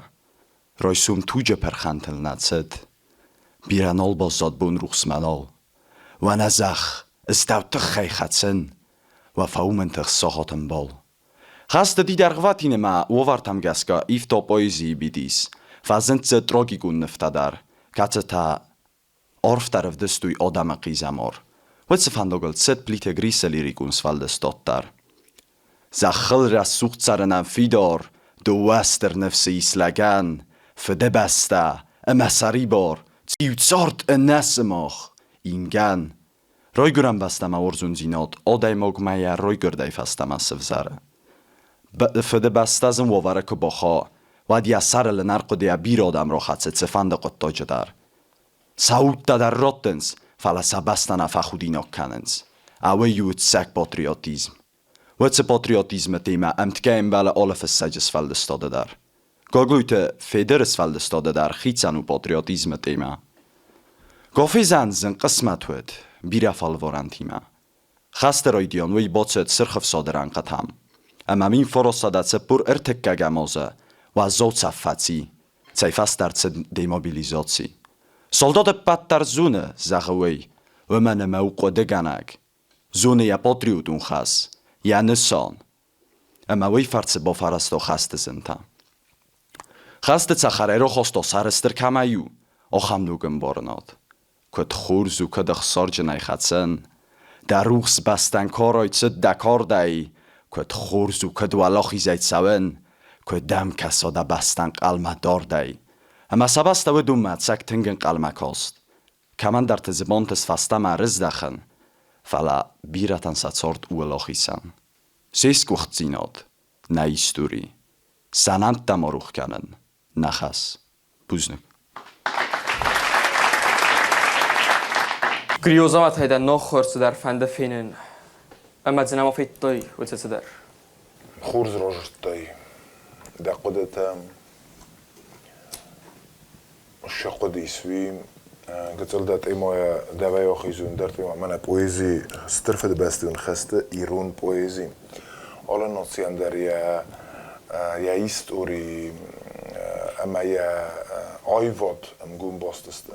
Райсом туджы пырхӕнтыл нӕ цыд. Бирӕ нал баззад бонрухсмӕ нал. Уӕ нӕ зӕхх, ыстау тыххӕй хӕцын, Уӕ фӕуымӕн тых сахат ӕмбал. Хӕсты ди дӕргъвӕтин ӕмӕ уавӕртӕм гӕсгӕ ивта поэзийы бидис, фӕзынд дзы трагикон нывтӕ дӕр, кӕцытӕ арфдӕр ӕвдыстой адӕмы хъизӕмар. Уыцы фӕндагыл цыд Плиты Грисы лирикон сфӕлдыстад дӕр. Зӕххыл рӕсугъд цӕрынӕн фидар, дыууӕ стыр ныфсы ис лӕгӕн, Фыдыбӕстӕ ӕмӕ сӕрибар, цъиуцард ӕнӕ сымах, ингӕн. Райгуырӕн бӕстӕмӕ уарзондзинад адӕймагмӕ йӕ райгуырдӕй фӕстӕмӕ сывзӕры. Фыдыбӕстӕ зын уавӕры куы бахауа, уӕд йӕ сӕрыл ын ӕрхъуыдыйӕ бирӕ адӕм рахӕцы цыфӕнды хъуыддаджы дӕр. Сӕ удтӕ дӕр раттынц, фӕлӕ сӕ бӕстӕ нӕ фӕхудинаг кӕнынц. Ӕуый у ӕцӕг патриотизм. Уыцы патриотизмы темӕ ӕмткӕй ӕмбӕлы алы фыссӕджы сфӕлдыстады дӕр. Гаглойты Федыры сфӕлдыстады дӕр хицӕн у патриотизмы темӕ. Гафезӕн зын хъысмӕт уыд бирӕ фӕлварӕнтимӕ. Хӕсты райдиан уый бацыд Сырх ӕфсады рӕнхъытӕм. Ӕмӕ 1943 азы уӕззау цӕф фӕци, цӕй фӕстӕ ӕрцыд демобилизаци. Солдат ӕппӕт дӕр зоны, зӕгъы уый, уымӕн ӕмӕ у хъуыдыгӕнӕг. Зоны йӕ патриотон хӕс, йӕ нысан. Ӕмӕ уый фӕрцы бафӕрӕзта хӕсты зынтӕ. Хӕсты цӕхӕр ӕрахаста сӕрыстыр кӕмӕй у, ахӕм ног ӕмбарынад. Куыд хорз у, куыд ӕхсарджынӕй хӕцын! Дӕ рухс бӕстӕн кӕрой цыд дӕ кардӕй, Куыд хорз у, куыд уӕлахизӕй цӕуын, Куыд дӕм кӕса дӕ бӕстӕ ӕнхъӕлмӕ дардӕй. Ӕмӕ сӕ бӕстӕ уыдонмӕ ӕцӕг тынг ӕнхъӕлмӕ каст. Кӕмӕндӕрты дзы бантыст фӕстӕмӕ ӕрыздӕхын, фӕлӕ бирӕтӕн сӕ цард уӕлахизӕн. Се сгуыхтдзинад, нӕ истори, сӕ нӕмттӕ ма рох кӕнын, нӕ хӕс. Бузныг. Гриозаватӕй дӕ ног хорз цыдӕр фӕнды фенын. Ӕмӕ дзы нӕма федтай уыцы цыдӕр? Хорз разырдтай дӕ хъуыдытӕ. Сӕ хъуыды ис уый, гыццыл дӕ темӕйӕ дӕуӕй ахизун дӕр темӕ, мӕнӕ поэзи, Стыр Фыдыбӕстӕйон хӕсты ирон поэзи. Алы нацийӕн дӕр йӕ истори ӕмӕ йӕ аивад ӕмгом баст сты.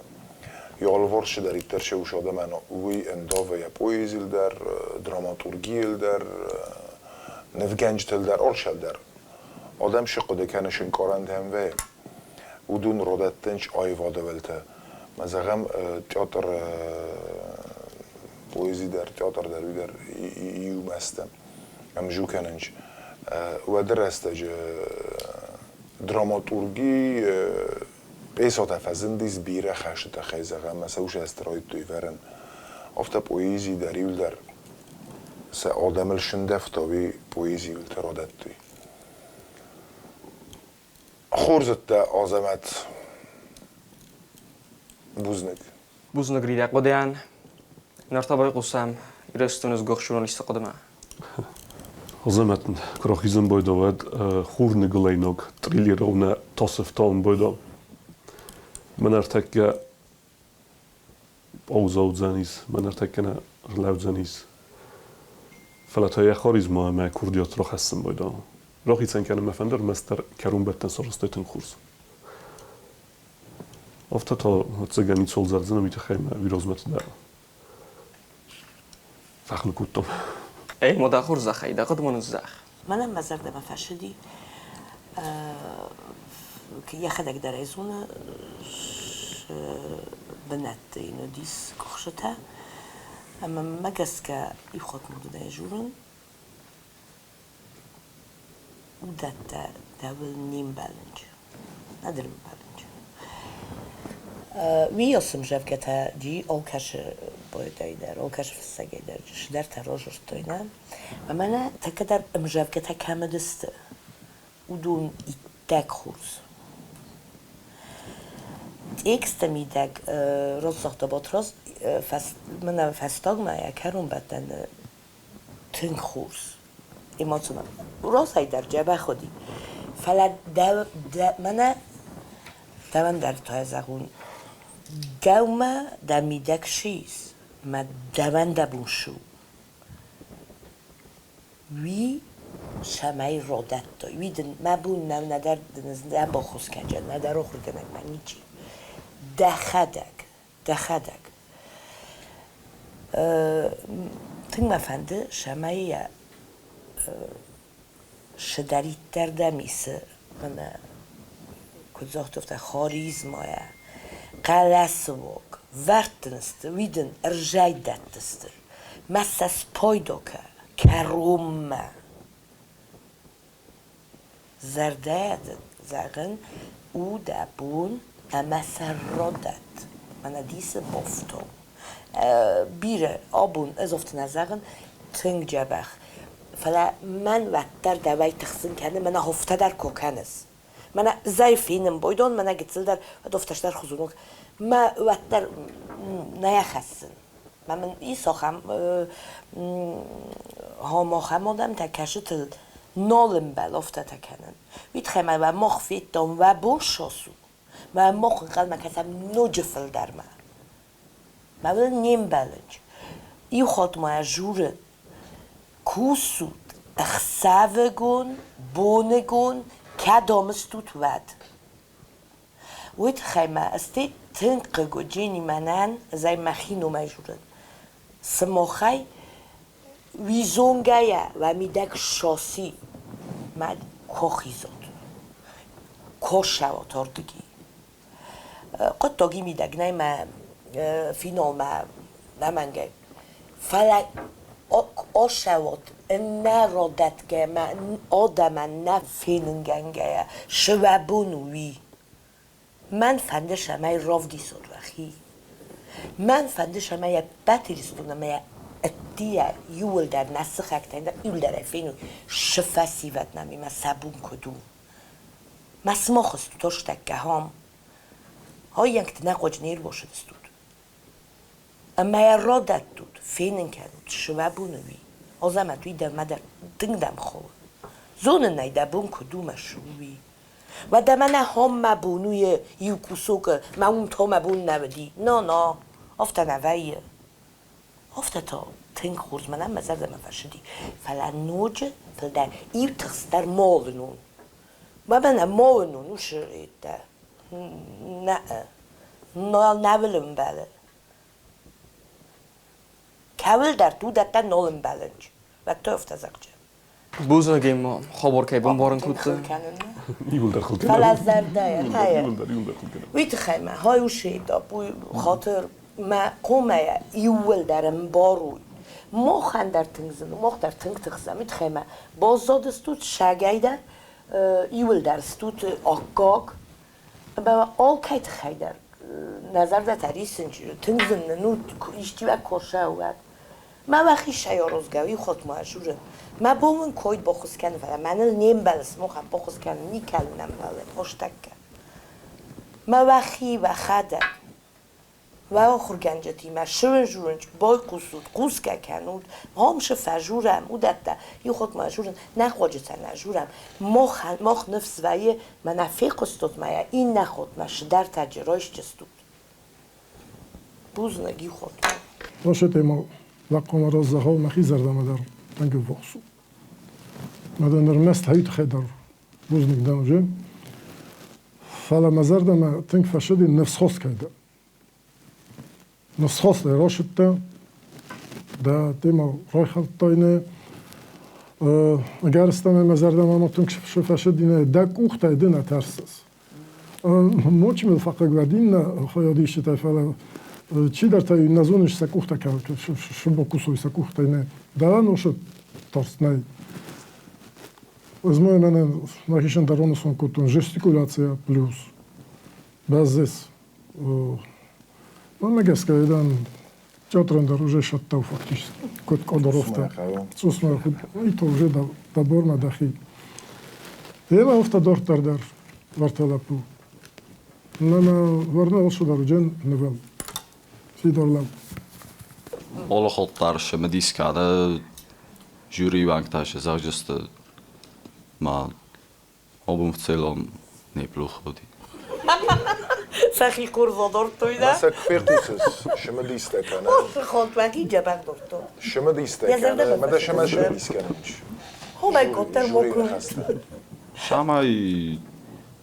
Йӕ алыварс цыдӕриддӕр се ус адӕмӕн уый ӕндавы йӕ поэзийыл дӕр, драматургийыл дӕр, нывгӕнджытыл дӕр, алцӕуыл дӕр. Адӕм цы хъуыды кӕны, се нкъарӕнтӕ ӕмвӕйы, уыдон родӕттынц аивадӕвӕлтӕ. Мӕ зӕгъӕм, театр поэзи дӕр, театр дӕр уый дӕр иумӕ сты, ӕмзу кӕнынц. Уӕды рӕстӕджы драматурги пьесӕтӕ фӕзындис бирӕ хӕсты тыххӕй, зӕгъӕм, ӕмӕ сӕ усӕсты райдыдтой вӕрын. Афтӕ поэзи дӕр иуылдӕр сӕ адӕмыл сындӕвта, уый поэзийыл радӕттой. Хорз уыдтӕ, Азӕмӕт. Бузныг. Бузныг, Ридӕ Хъуыдиан. Ныр та байхъусӕм Ирыстоны сгуыхт журналисты хъуыдымӕ. Азӕмӕт куы рахизын байдо, уӕд хурныгуылӕйнаг триллерау нӕ тасы ӕфтауын байдо. Мӕн ӕртӕккӕ Паузӕ уыдзӕнис, мӕ ныртӕккӕ нӕ рлӕудзӕнис. Фӕлӕ та йӕ харизма ӕмӕ курдиат рахӕссын байдайы. Рахицӕн кӕнын мӕ фӕнды ӕрмӕстдӕр кӕронбӕттӕн сарӕзтой тынг хорз. Афтӕ та, ӕвӕццӕгӕн, ницуал зӕгъдзынӕн уый тыххӕй мӕ уый дӕр фӕхыл кодтон. Эй, ма дӕ хорзӕхӕй, дӕ хъуыды ма ныззӕгъ. Мӕнӕн мӕ зӕрдӕмӕ фӕцыди. Йӕхӕдӕг дӕр ӕй зоны, бынӕтты йын уыдис къуыхсытӕ. Ӕмӕ мӕ гӕсгӕ иу хатт ма уыдонӕй дзурын, уыдӕттӕ дӕуыл не мбӕлынц, нӕдӕр ӕмбӕлынц. Уый ӕмдзӕвгӕтӕ ди алкӕцы поэтӕй дӕр, алкӕцы фыссӕгӕй дӕр цыдӕртӕ разырдтой, нӕ? Ӕмӕ нӕ тӕккӕ дӕр ӕмдзӕвгӕтӕ кӕм уыдысты, уыдон иттӕг хорз. Тексты мидӕг рацагъта Батрадз мӕнӕ фӕстагмӕ йӕ кӕронбӕттӕны тынг хорз эмоционал. Росӕй дӕр дзӕбӕх уыди. Фӕлӕ дӕ мӕнӕ дӕуӕн дӕр та зӕгъон, дӕумӕ дӕ мидӕг цы ис, мӕ дӕуӕн дӕ бон цы у, уый цӕмӕй родӕттой. Уый дын мӕ бон нӕу нӕдӕр дын нӕ баххуыс кӕндзӕн, нӕдӕр ахуыргӕнӕгмӕ ничи. Дӕхӕдӕг, дӕхӕдӕг. Тынг мӕ фӕнды, цӕмӕй йӕ цыдӕриддӕр дӕм исы, мӕнӕ куыд загътон, афтӕ харизмӕйӕ, хъӕлӕсы уаг, вӕрд дын сты, уый дын ӕрзӕй дӕттысты. Мӕ сӕ спайда кӕ кӕронмӕ. Зӕрдӕйӕ дын зӕгъын, у дӕ бон ӕмӕ сӕ радӕтт. Мӕнӕ дисы бафтау. Бирӕ абон ӕз афтӕ нӕ зӕгъын, тынг дзӕбӕх. Фӕлӕ мӕн уӕддӕр дӕуӕй тыхсын кӕны, мӕнӕ афтӕ дӕр куы кӕныс. Мӕнӕ зӕй фенын байдон, мӕнӕ гыццыл дӕр, уӕд афтӕ стӕрхуызон. Мӕ уӕддӕр нӕ хӕссын. Мӕ мын ис ахӕм ахӕм адӕмтӕ, кӕсытыл нал ӕмбӕлы афтӕтӕ кӕнын. Уый тыххӕй ма уӕ мах федтам, уӕ бон цас у, мӕ мах ӕнхъӕлмӕ кӕсӕм ноджы фылдӕрмӕ. Мӕ уыл не мбӕлынц. Иу хатт ма журы кусут ӕхсӕвыгон, боныгон, кӕдӕм стут, уӕд. Уый тыххӕй мӕ стӕй тынг хъыг у Дженни мӕнӕн, ӕз ӕй мӕхи номӕй журын. Сымахӕй уый зонгӕйӕ уӕ мидӕг саси мад кохизот, косӕуат ардыги. Хъуыддаги мидӕг нӕй мӕ финалмӕ нӕмӕнгӕй. Фӕлӕ осӕуат нӕ радӕтгӕ мӕ адӕмӕн нӕ фенынгӕнгӕйӕ цы уӕ бон у, уый. Мӕн фӕнды, цӕмӕй равдисот уӕхи. Мӕн фӕнды, цӕмӕй ӕппӕт Ирыстон ӕмӕ ӕддейӕ иууылдӕр нӕ сыхӕгтӕй иууылдӕрӕй феной, цы фӕсивӕд нӕм и мӕ сӕ бон куыд у. Мӕ сымах стут ӕстӕккӕ хам. Хаййӕнгты нӕ хъуаджы не рбасыдыстут. Ӕмӕ йӕ радӕттут, фенын кӕнут, цы уӕ бон у, уый. Азӕмӕт, уый дӕумӕ дӕр тынг дӕм хауы. Зонын ӕй, дӕ бон куыд у мӕ цы у, уый. Уӕдӕ мӕнӕ хом мӕ бон у иу кусокы, мӕ уым та мӕ бон нӕ уыди. На-на, афтӕ нӕ вӕййы. Афтӕ та тынг хорз мӕнӕн мӕ зӕрдӕмӕ фӕцыди, фӕлӕ ноджы фылдӕр иу тыхст дӕр ма уынон. Мӕнӕ ма уынон уыцы йедтӕ. Нӕ, нӕ ӕмбӕлы. Кӕуылдӕр уыдӕттӕ нал ӕмбӕлынц. Уӕдта афтӕ зӕгъджы. Бузныг ма хабар кӕй бамбарын кодта. Иуылдӕр хыл кӕнӕм. Фӕлӕ зӕрдӕйӕ тайы. Иуылдӕр, иуылдӕр хыл кӕнӕм. Уый тыххӕй мӕ хай усетап, уый хатыр мӕ комӕйӕ иууылдӕр ӕмбаруй. Махӕн дӕр тынг зын у, мах дӕр тынг тыхсӕм. Уый тыххӕй мӕ баззадыстут сагӕй дӕр, иууылдӕр стут аккаг. Ӕмӕ алкӕй тыххӕй дӕр нӕ зӕрдӕтӕ риссынц, тынг зын нын у, исчи уӕ куы уӕд. Мӕ уӕхи аразгӕ, уый хатт ма журын. Мӕ бон уын койд баххуыс кӕнын, фӕлӕ мӕныл не мбӕлы сымахӕн баххуыс кӕнын, никӕуыл ӕмбӕлы, хостӕккӕ. Мӕ уӕхи, уӕхӕдӕг, уӕ ахуыргӕнджытимӕ сывын-журын байхъусут, хъусгӕ кӕнут, гъомсы фӕжурӕм, уыдӕттӕ. Иу хатт ма журын, нӕ хъуаджытӕ нӕ журӕм. Мах ныфс вӕййы, мӕнӕ фехъуыстут мӕ иннӕ хатмӕ цыдӕртӕ райсдзыстут. Бузныг, иу хатт. Лошадь лакъома раззагъау мӕхи зӕрдӕмӕ дӕр тынг ӕввахс у. Мӕ дӕн ӕрмӕст хӕй тыххӕй дӕр бузныг дӕн уже. Фӕлӕ мӕ зӕрдӕмӕ тынг фӕсыди ныфсхост кӕй дӕ. Ныфсхостӕй рацыдтӕ, дӕ темӕ райхӕлдтай нӕ. Ӕгӕрыстӕмӕй мӕ зӕрдӕмӕ ма тынг фӕсыди нӕ, дӕ къухтӕй ды нӕ тӕрсыс. Ночи мыл фӕхъыг уӕд иннӕ хайадисджытӕ, фӕлӕ чидӕртӕ нӕ зоныс сӕ къухтӕ сыбокусой сӕ къухтӕй нӕ. Дӕ носы тарст нӕй. Ӕз ма мӕнӕ нӕхицӕн дӕр ранӕсон кодтон жестикуляция плюс бӕззес. Мӕнмӕ гӕсгӕ, дам, театрӕн дӕр уже сӕттау фактически. Куыд Къодоровтӕ. Цъусмӕ, и то уже добормӕ дӕхи. Ема афтӕ дарддӕр дӕр вартӕ лӕппу. Мӕнӕ варна алцыдӕр уыдзӕн нывыл. Фидар лӕг. Олохотдар цымыдис кӕны жюрийы уӕнгтӕ сӕ зӕгъджысты ма Обувь в целом неплохо уыди. Сӕхи хъуыр дордтой, да? Ма сӕ куы фехъусыс, цымыдистӕ кӕны. Хонтмӕ дзӕбӕх дордтой. Цымыдистӕ кӕны, мӕ дӕ сӕмӕ цымыдис кӕнын. Oh mein Gott, der Жюрийы ныхӕстӕ. Самай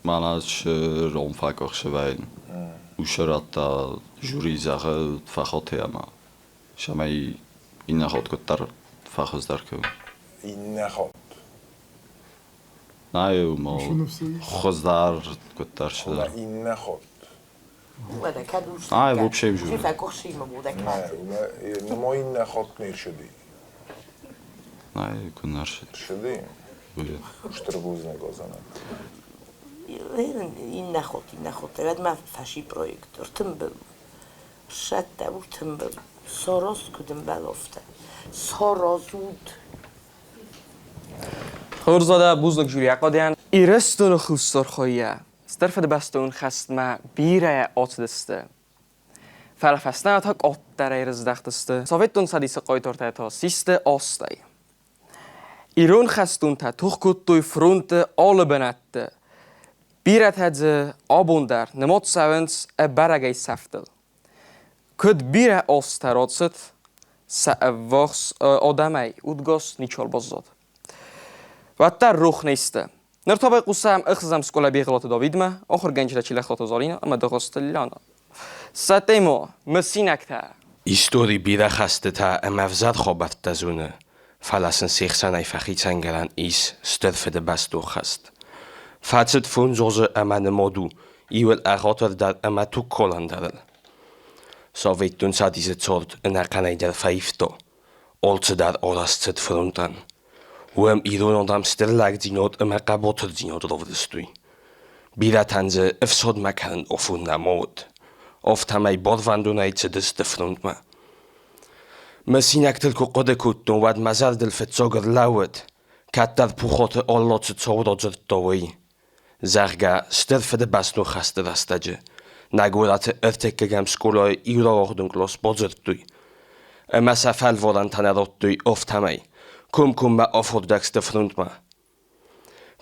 мӕнӕ ром фӕкъуыхсы Усы радта жюри зӕгъы фӕхоты ӕмӕ цӕмӕй иннӕ хатт куыддӕр фӕхуыздӕр кӕнон. Иннӕ хатт. Нӕ, ма хуыздӕр куыддӕр цыдӕр. Иннӕ хатт. Ай, вообще жюри. Нӕ, ма иннӕ хатт не рцыди. Нӕ, куы нӕ рцыди. Рцыди? Стыр бузныг Озанӕн. Иннӕ хатт, иннӕ хатт. Уӕд ма фӕси проект ӕртымбыл. Ссадта ӕртымбыл. Сорос куыд ӕмбӕлы, афтӕ. Сорозуд. Хорз бузныг жюри ахъуыдыйӕн. Ирыстоны хуссар хайӕ Стыр Фыдыбӕстон хӕстмӕ бирӕ ацыдысты. Фӕлӕ фӕстӕмӕ та къаддӕрӕй рыздӕхтысты. Советон Цӕдисы хъайтартӕ та систы астӕй. Ирон хӕстонтӕ тох кодтой фронты алы бынӕтты. Бирӕтӕ дзы абон дӕр нымад цӕуынц ӕбӕрӕгӕй сӕфтыл. Куыд бирӕ азтӕ рацыд, сӕ ӕввахс адӕмӕй удгас ничиуал баззад. Уӕддӕр рох не сты. Ныр та байхъусӕм ӕхсӕзӕм скъола Бигъилаты Давидмӕ, ахуыргӕнджытӕ Чилӕхсаты Заринӕ ӕмӕ Дыгъуызты Лиана. Сӕ тема мысинӕгтӕ. Истори бирӕ хӕстытӕ ӕмӕ ӕвзӕр хабӕрттӕ зоны, фӕлӕ сын се хсӕнӕй фӕхицӕнгӕнӕн ис Стыр Фыдыбӕстон хӕст. Фӕцыд фондз азы ӕмӕ нымад у иуыл ӕгъатырдӕр ӕмӕ тугкалӕндӕрыл. Советон Цӕдисы цард ӕнӕхъӕнӕй дӕр фӕивта, алцыдӕр арӕзт цыд фронтӕн. Уым ирон адӕм стыр лӕгдзинад ӕмӕ хъӕбатырдзинад равдыстой. Бирӕтӕн дзы ӕфсадмӕ кӕнын афон нӕма уыд, афтӕмӕй барвӕндонӕй цыдысты фронтмӕ. Мысинӕгтыл куы хъуыды кодтон, уӕд мӕ зӕрдыл фыццаг ӕрлӕууыд, кӕддӕр Пухаты Алла цы цау радзырдта, уый. Зӕгъгӕ, Стыр Фыдыбӕстон хӕсты рӕстӕджы нӕ горӕты ӕртыккӕгӕм скъолайы иу рауагъдон кълас бадзырдтой ӕмӕ сӕ фӕлварӕнтӕ нӕ радтой, афтӕмӕй комкоммӕ афардӕг сты фронтмӕ.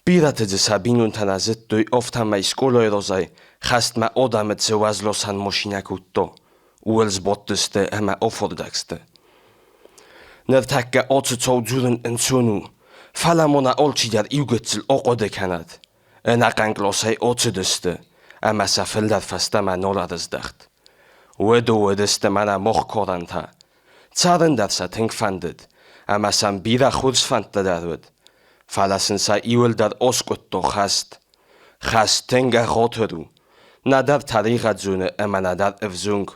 Бирӕты дзы сӕ бинонтӕ нӕ зыдтой, афтӕмӕй скъолайы разӕй хӕстмӕ адӕмы цы уӕзласӕн машинӕ кодта, ууыл сбадтысты ӕмӕ афардӕг сты. Ныртӕккӕ ацы цау дзурын ӕнцон у, фӕлӕ ма нӕ алчидӕр иугыццыл ахъуыды кӕнӕд. Ӕнӕхъӕн къласӕй ацыдысты, ӕмӕ сӕ фылдӕр фӕстӕмӕ нал ӕрыздӕхт. Уӕд уыдысты мӕнӕ мах карӕнтӕ. Цӕрын дӕр сӕ тынг фӕндыд, ӕмӕ сӕм бирӕ хорз фӕндтӕ дӕр уыд. Фӕлӕ сын сӕ иуыл дӕр аскъуыдта хӕст. Хӕст тынг ӕгъатыр у. Нӕдӕр тӕригъӕд зоны ӕмӕ нӕдӕр ӕвзонг.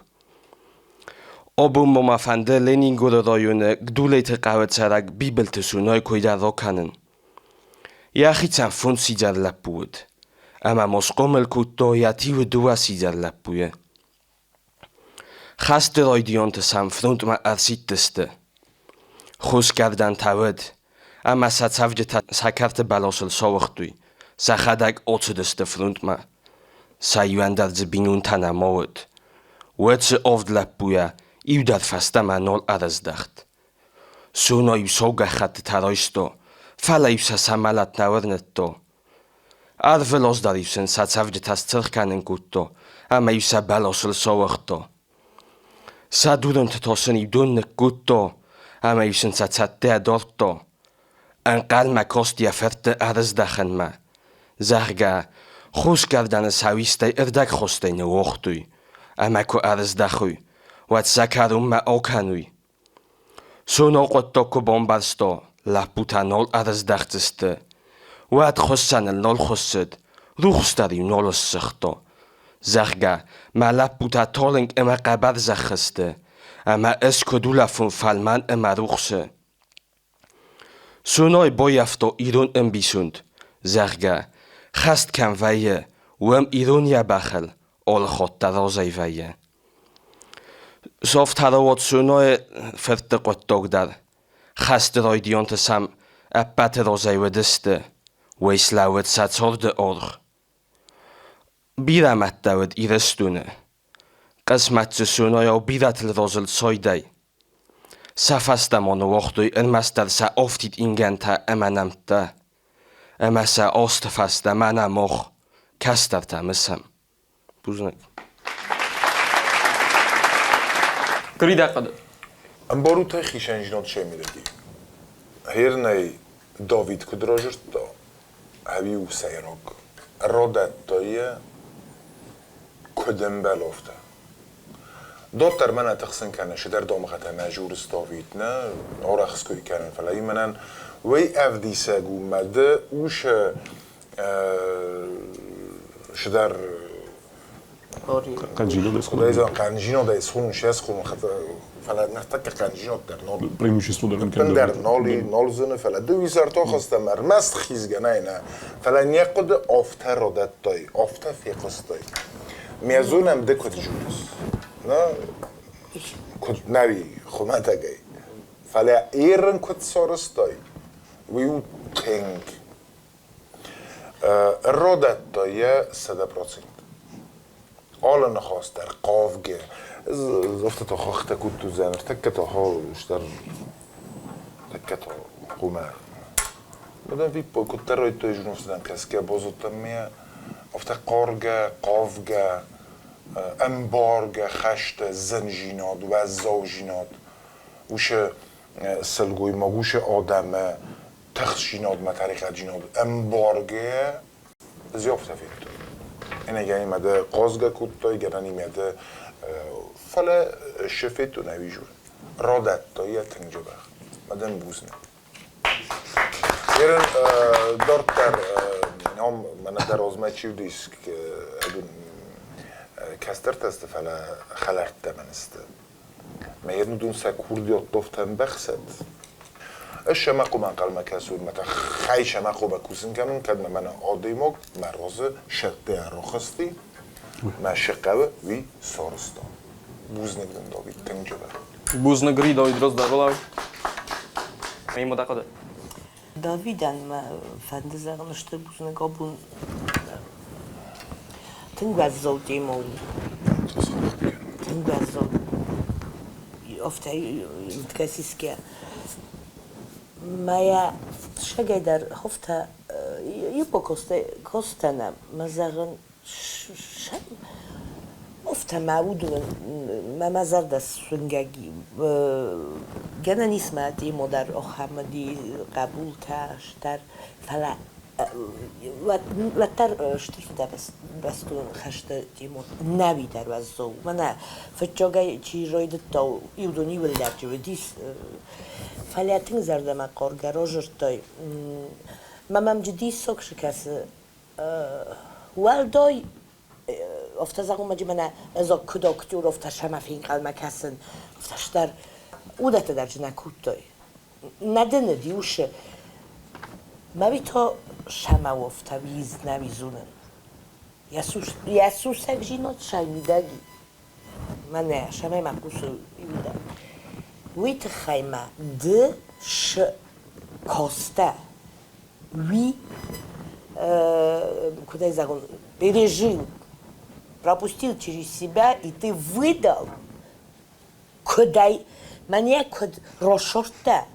Абон ма мӕ фӕнды Ленингоры районы Гдулеты хъӕуы цӕрӕг Бибылты Сунайы кой дӕр ракӕнын. Йӕхицӕн фондз сидзӕр лӕппу уыд, ӕмӕ ма схъомыл кодта йӕ тиуы дыууӕ сидзӕр лӕппуйы. Хӕсты райдианты сӕм фронтмӕ ӕрсидтысты. Хосгӕрдӕнтӕ уыд, ӕмӕ сӕ цӕвджытӕ сӕ кӕрты бӕласыл сауыгътой, сӕхӕдӕг ацыдысты фронтмӕ. Сӕ иуӕн дӕр дзы бинонтӕ нӕма уыд. Уӕд дзы авд лӕппуйӕ иу дӕр фӕстӕмӕ нал ӕрыздӕхт. Суна-иу сау гӕххӕттытӕ райста, фӕлӕ-иу сӕ сӕ мӕлӕт нӕ уырныдта. Ӕрвылаз дӕр-иу сын сӕ цӕвджытӕ сцыргъ кӕнын кодта ӕмӕ-иу сӕ бӕласыл сауыгъта. Сӕ дурынты та сын-иу дон ныккодта ӕмӕ-иу сын сӕ цӕттӕ дардта. Ӕнхъӕлмӕ каст йӕ фыртты ӕрыздӕхынмӕ, зӕгъгӕ, хосгӕрдӕны сауистӕй ӕрдӕгхостӕй ныууагътой, ӕмӕ куы ӕрыздӕхой, уӕд сӕ кӕронмӕ акӕной. Суно хъуыддаг куы бамбӕрста, лӕппутӕ нал ӕрыздӕхдзысты, уӕд хуыссӕныл нал хуыссыд, рухс дӕр-иу нал ссыгъта, зӕгъгӕ, мӕ лӕппутӕ талынг ӕмӕ хъӕбӕр зӕххы сты, ӕмӕ ӕз куыд улӕфон фӕлмӕн ӕмӕ рухсы. Сунойы баййӕфта ирон ӕмбисонд, зӕгъгӕ, хӕст кӕм вӕййы, уым ирон йӕ бӕхыл алы хатт дӕр разӕй вӕййы. Софтароуат Сунойы фыртты хъуыддаг дӕр хӕсты райдианты сӕм ӕппӕты разӕй уыдысты, уый слӕууыд сӕ царды аргъ. Бирӕ мӕдтӕ уыд Ирыстоны. Хъысмӕт дзы Сунойау бирӕтыл разылд сайдӕй. Сӕ фӕстӕ ма ныууагътой ӕрмӕстдӕр сӕ афтид ингӕнтӕ ӕмӕ нӕмттӕ. Ӕмӕ сӕ азты фӕстӕ мӕнӕ мах, кӕстӕртӕ мысӕм. Бузныг. Грида хъуыды. Ӕмбарут ӕй хицӕндзинад семидӕги. Гьернӕй Давид куд разурдта, ӕви у сӕйраг? Радӕтта е, куд ӕмбӕловтӕ. Дарддӕр мӕнӕ тыхсын кӕны цыдӕр дамгъӕтӕ мӕ журс Давид нӕ арӕхсгуй кӕнын, фӕлӕ и мӕнӕн уый ӕвдисӕг у мӕ ды усы цыдӕр Хъӕнджинадӕй схонын, се схонын, фӕлӕ ныртӕккӕ хъӕнджинад дӕр нал. Преимущество дӕр Ӕппындӕр нал и, нал зыны, фӕлӕ ды уый сӕртохыстӕм ӕрмӕст хизгӕ нӕй нӕ, фӕлӕ не хъуыды афтӕ радӕттай, афтӕ фехъуыстай. Ме зонӕм ды куыд журыс? Нӕ, куыд нӕуи, хуымӕтӕгӕй. Фӕлӕ ерын куыд сарӕзтай, уый у тынг. Родӕтта йӕ 100%. Алы ныхас дӕр хъавгӕ. Афтӕ та хӕхтӕ куыд уыдзӕн, ӕртӕккӕ та стӕр тӕккӕ та хъумӕ. Мадам Виппо куыддӕр райдыдтой журналисттӕм кӕсгӕ, базыдтам ме, афтӕ хъаргӕ, хъавгӕ, ӕмбаргӕ хӕсты зындзинад, уӕззаудзинад, уыцы сылгоймаг, уыцы адӕмы тыхстдзинадмӕ, тӕригъӕддзинад ӕмбаргӕйӕ зиафтӕ федтой. Ӕнӕгӕнимӕ дӕ хъазгӕ кодтой, гӕнӕнимӕ дӕ, фӕлӕ шы федтон ӕви журын. Радӕтта йӕ тынг дзӕбӕх. Мадӕн бузныг. Ерын дарддӕр ам мӕнӕ дӕ размӕ чи уыдис, кӕстӕртӕ сты, фӕлӕ хӕлӕрттӕ мӕн сты. Мӕ ернудон сӕ курдиаттофтӕ ӕмбӕхсӕд. Ӕз сӕмӕ хъуамӕ ӕнхъӕлмӕ кӕсон, мӕ та хай сӕмӕ хъуамӕ кусын кӕнон, кӕд мӕ мӕнӕ адӕймаг мӕ разы сӕтты ӕрахызти, мӕ шы хъӕуы, уый сарӕзта. Бузныг дын, Давид, тынг джыбӕ. Бузныг, Ри, Давид Роздӕрбалау. Мӕ дӕ хъуыды. Давидӕн мӕ фӕнды зӕгъын стыр бузныг абон тынг уӕззау темӕ у. Тынг уӕззау. Афтӕ кӕсисгӕ. Мӕ сагӕй дӕр хофтӕ иу костӕнӕ мӕ зӕгъын Афтӕ мӕ уыдон мӕ зӕрдӕ суынгӕг и. Гӕнӕн ис мӕ темо дӕр ахӕм уыди, хъӕбултӕ стӕр, фӕлӕ уӕддӕр стыр фыдӕбӕстон хӕсты темо нӕуи дӕр уӕззау. Мӕнӕ фыццагӕй чи райдыдта, уыдон иуыллӕджы уыдис. Фӕлӕ тынг зӕрдӕмӕ хъаргӕ разырдтай. Мӕ мӕм джы диссаг кӕсы Уӕлдай афтӕ зӕгъун ма мӕнӕ ӕз куд актер, афтӕ сӕмӕ фенхъӕлмӕ кӕсын, афтӕ стӕр уыдӕттӕ дӕр нӕ кодтой. Нӕ дын уыди Мӕ та сӕмӕ афтӕ уиз нӕ уизунӕн. Йӕ сусӕгдзинад сӕ мидӕг и. Мӕнӕ сӕмӕй ма хъусы иуидӕг. Уый тыххӕй ма ды шы костӕ уый, куыд ӕй зӕгъон, пережил, пропустил через себя, и ты выдал, куыдӕй, мӕнӕ куыд росордта,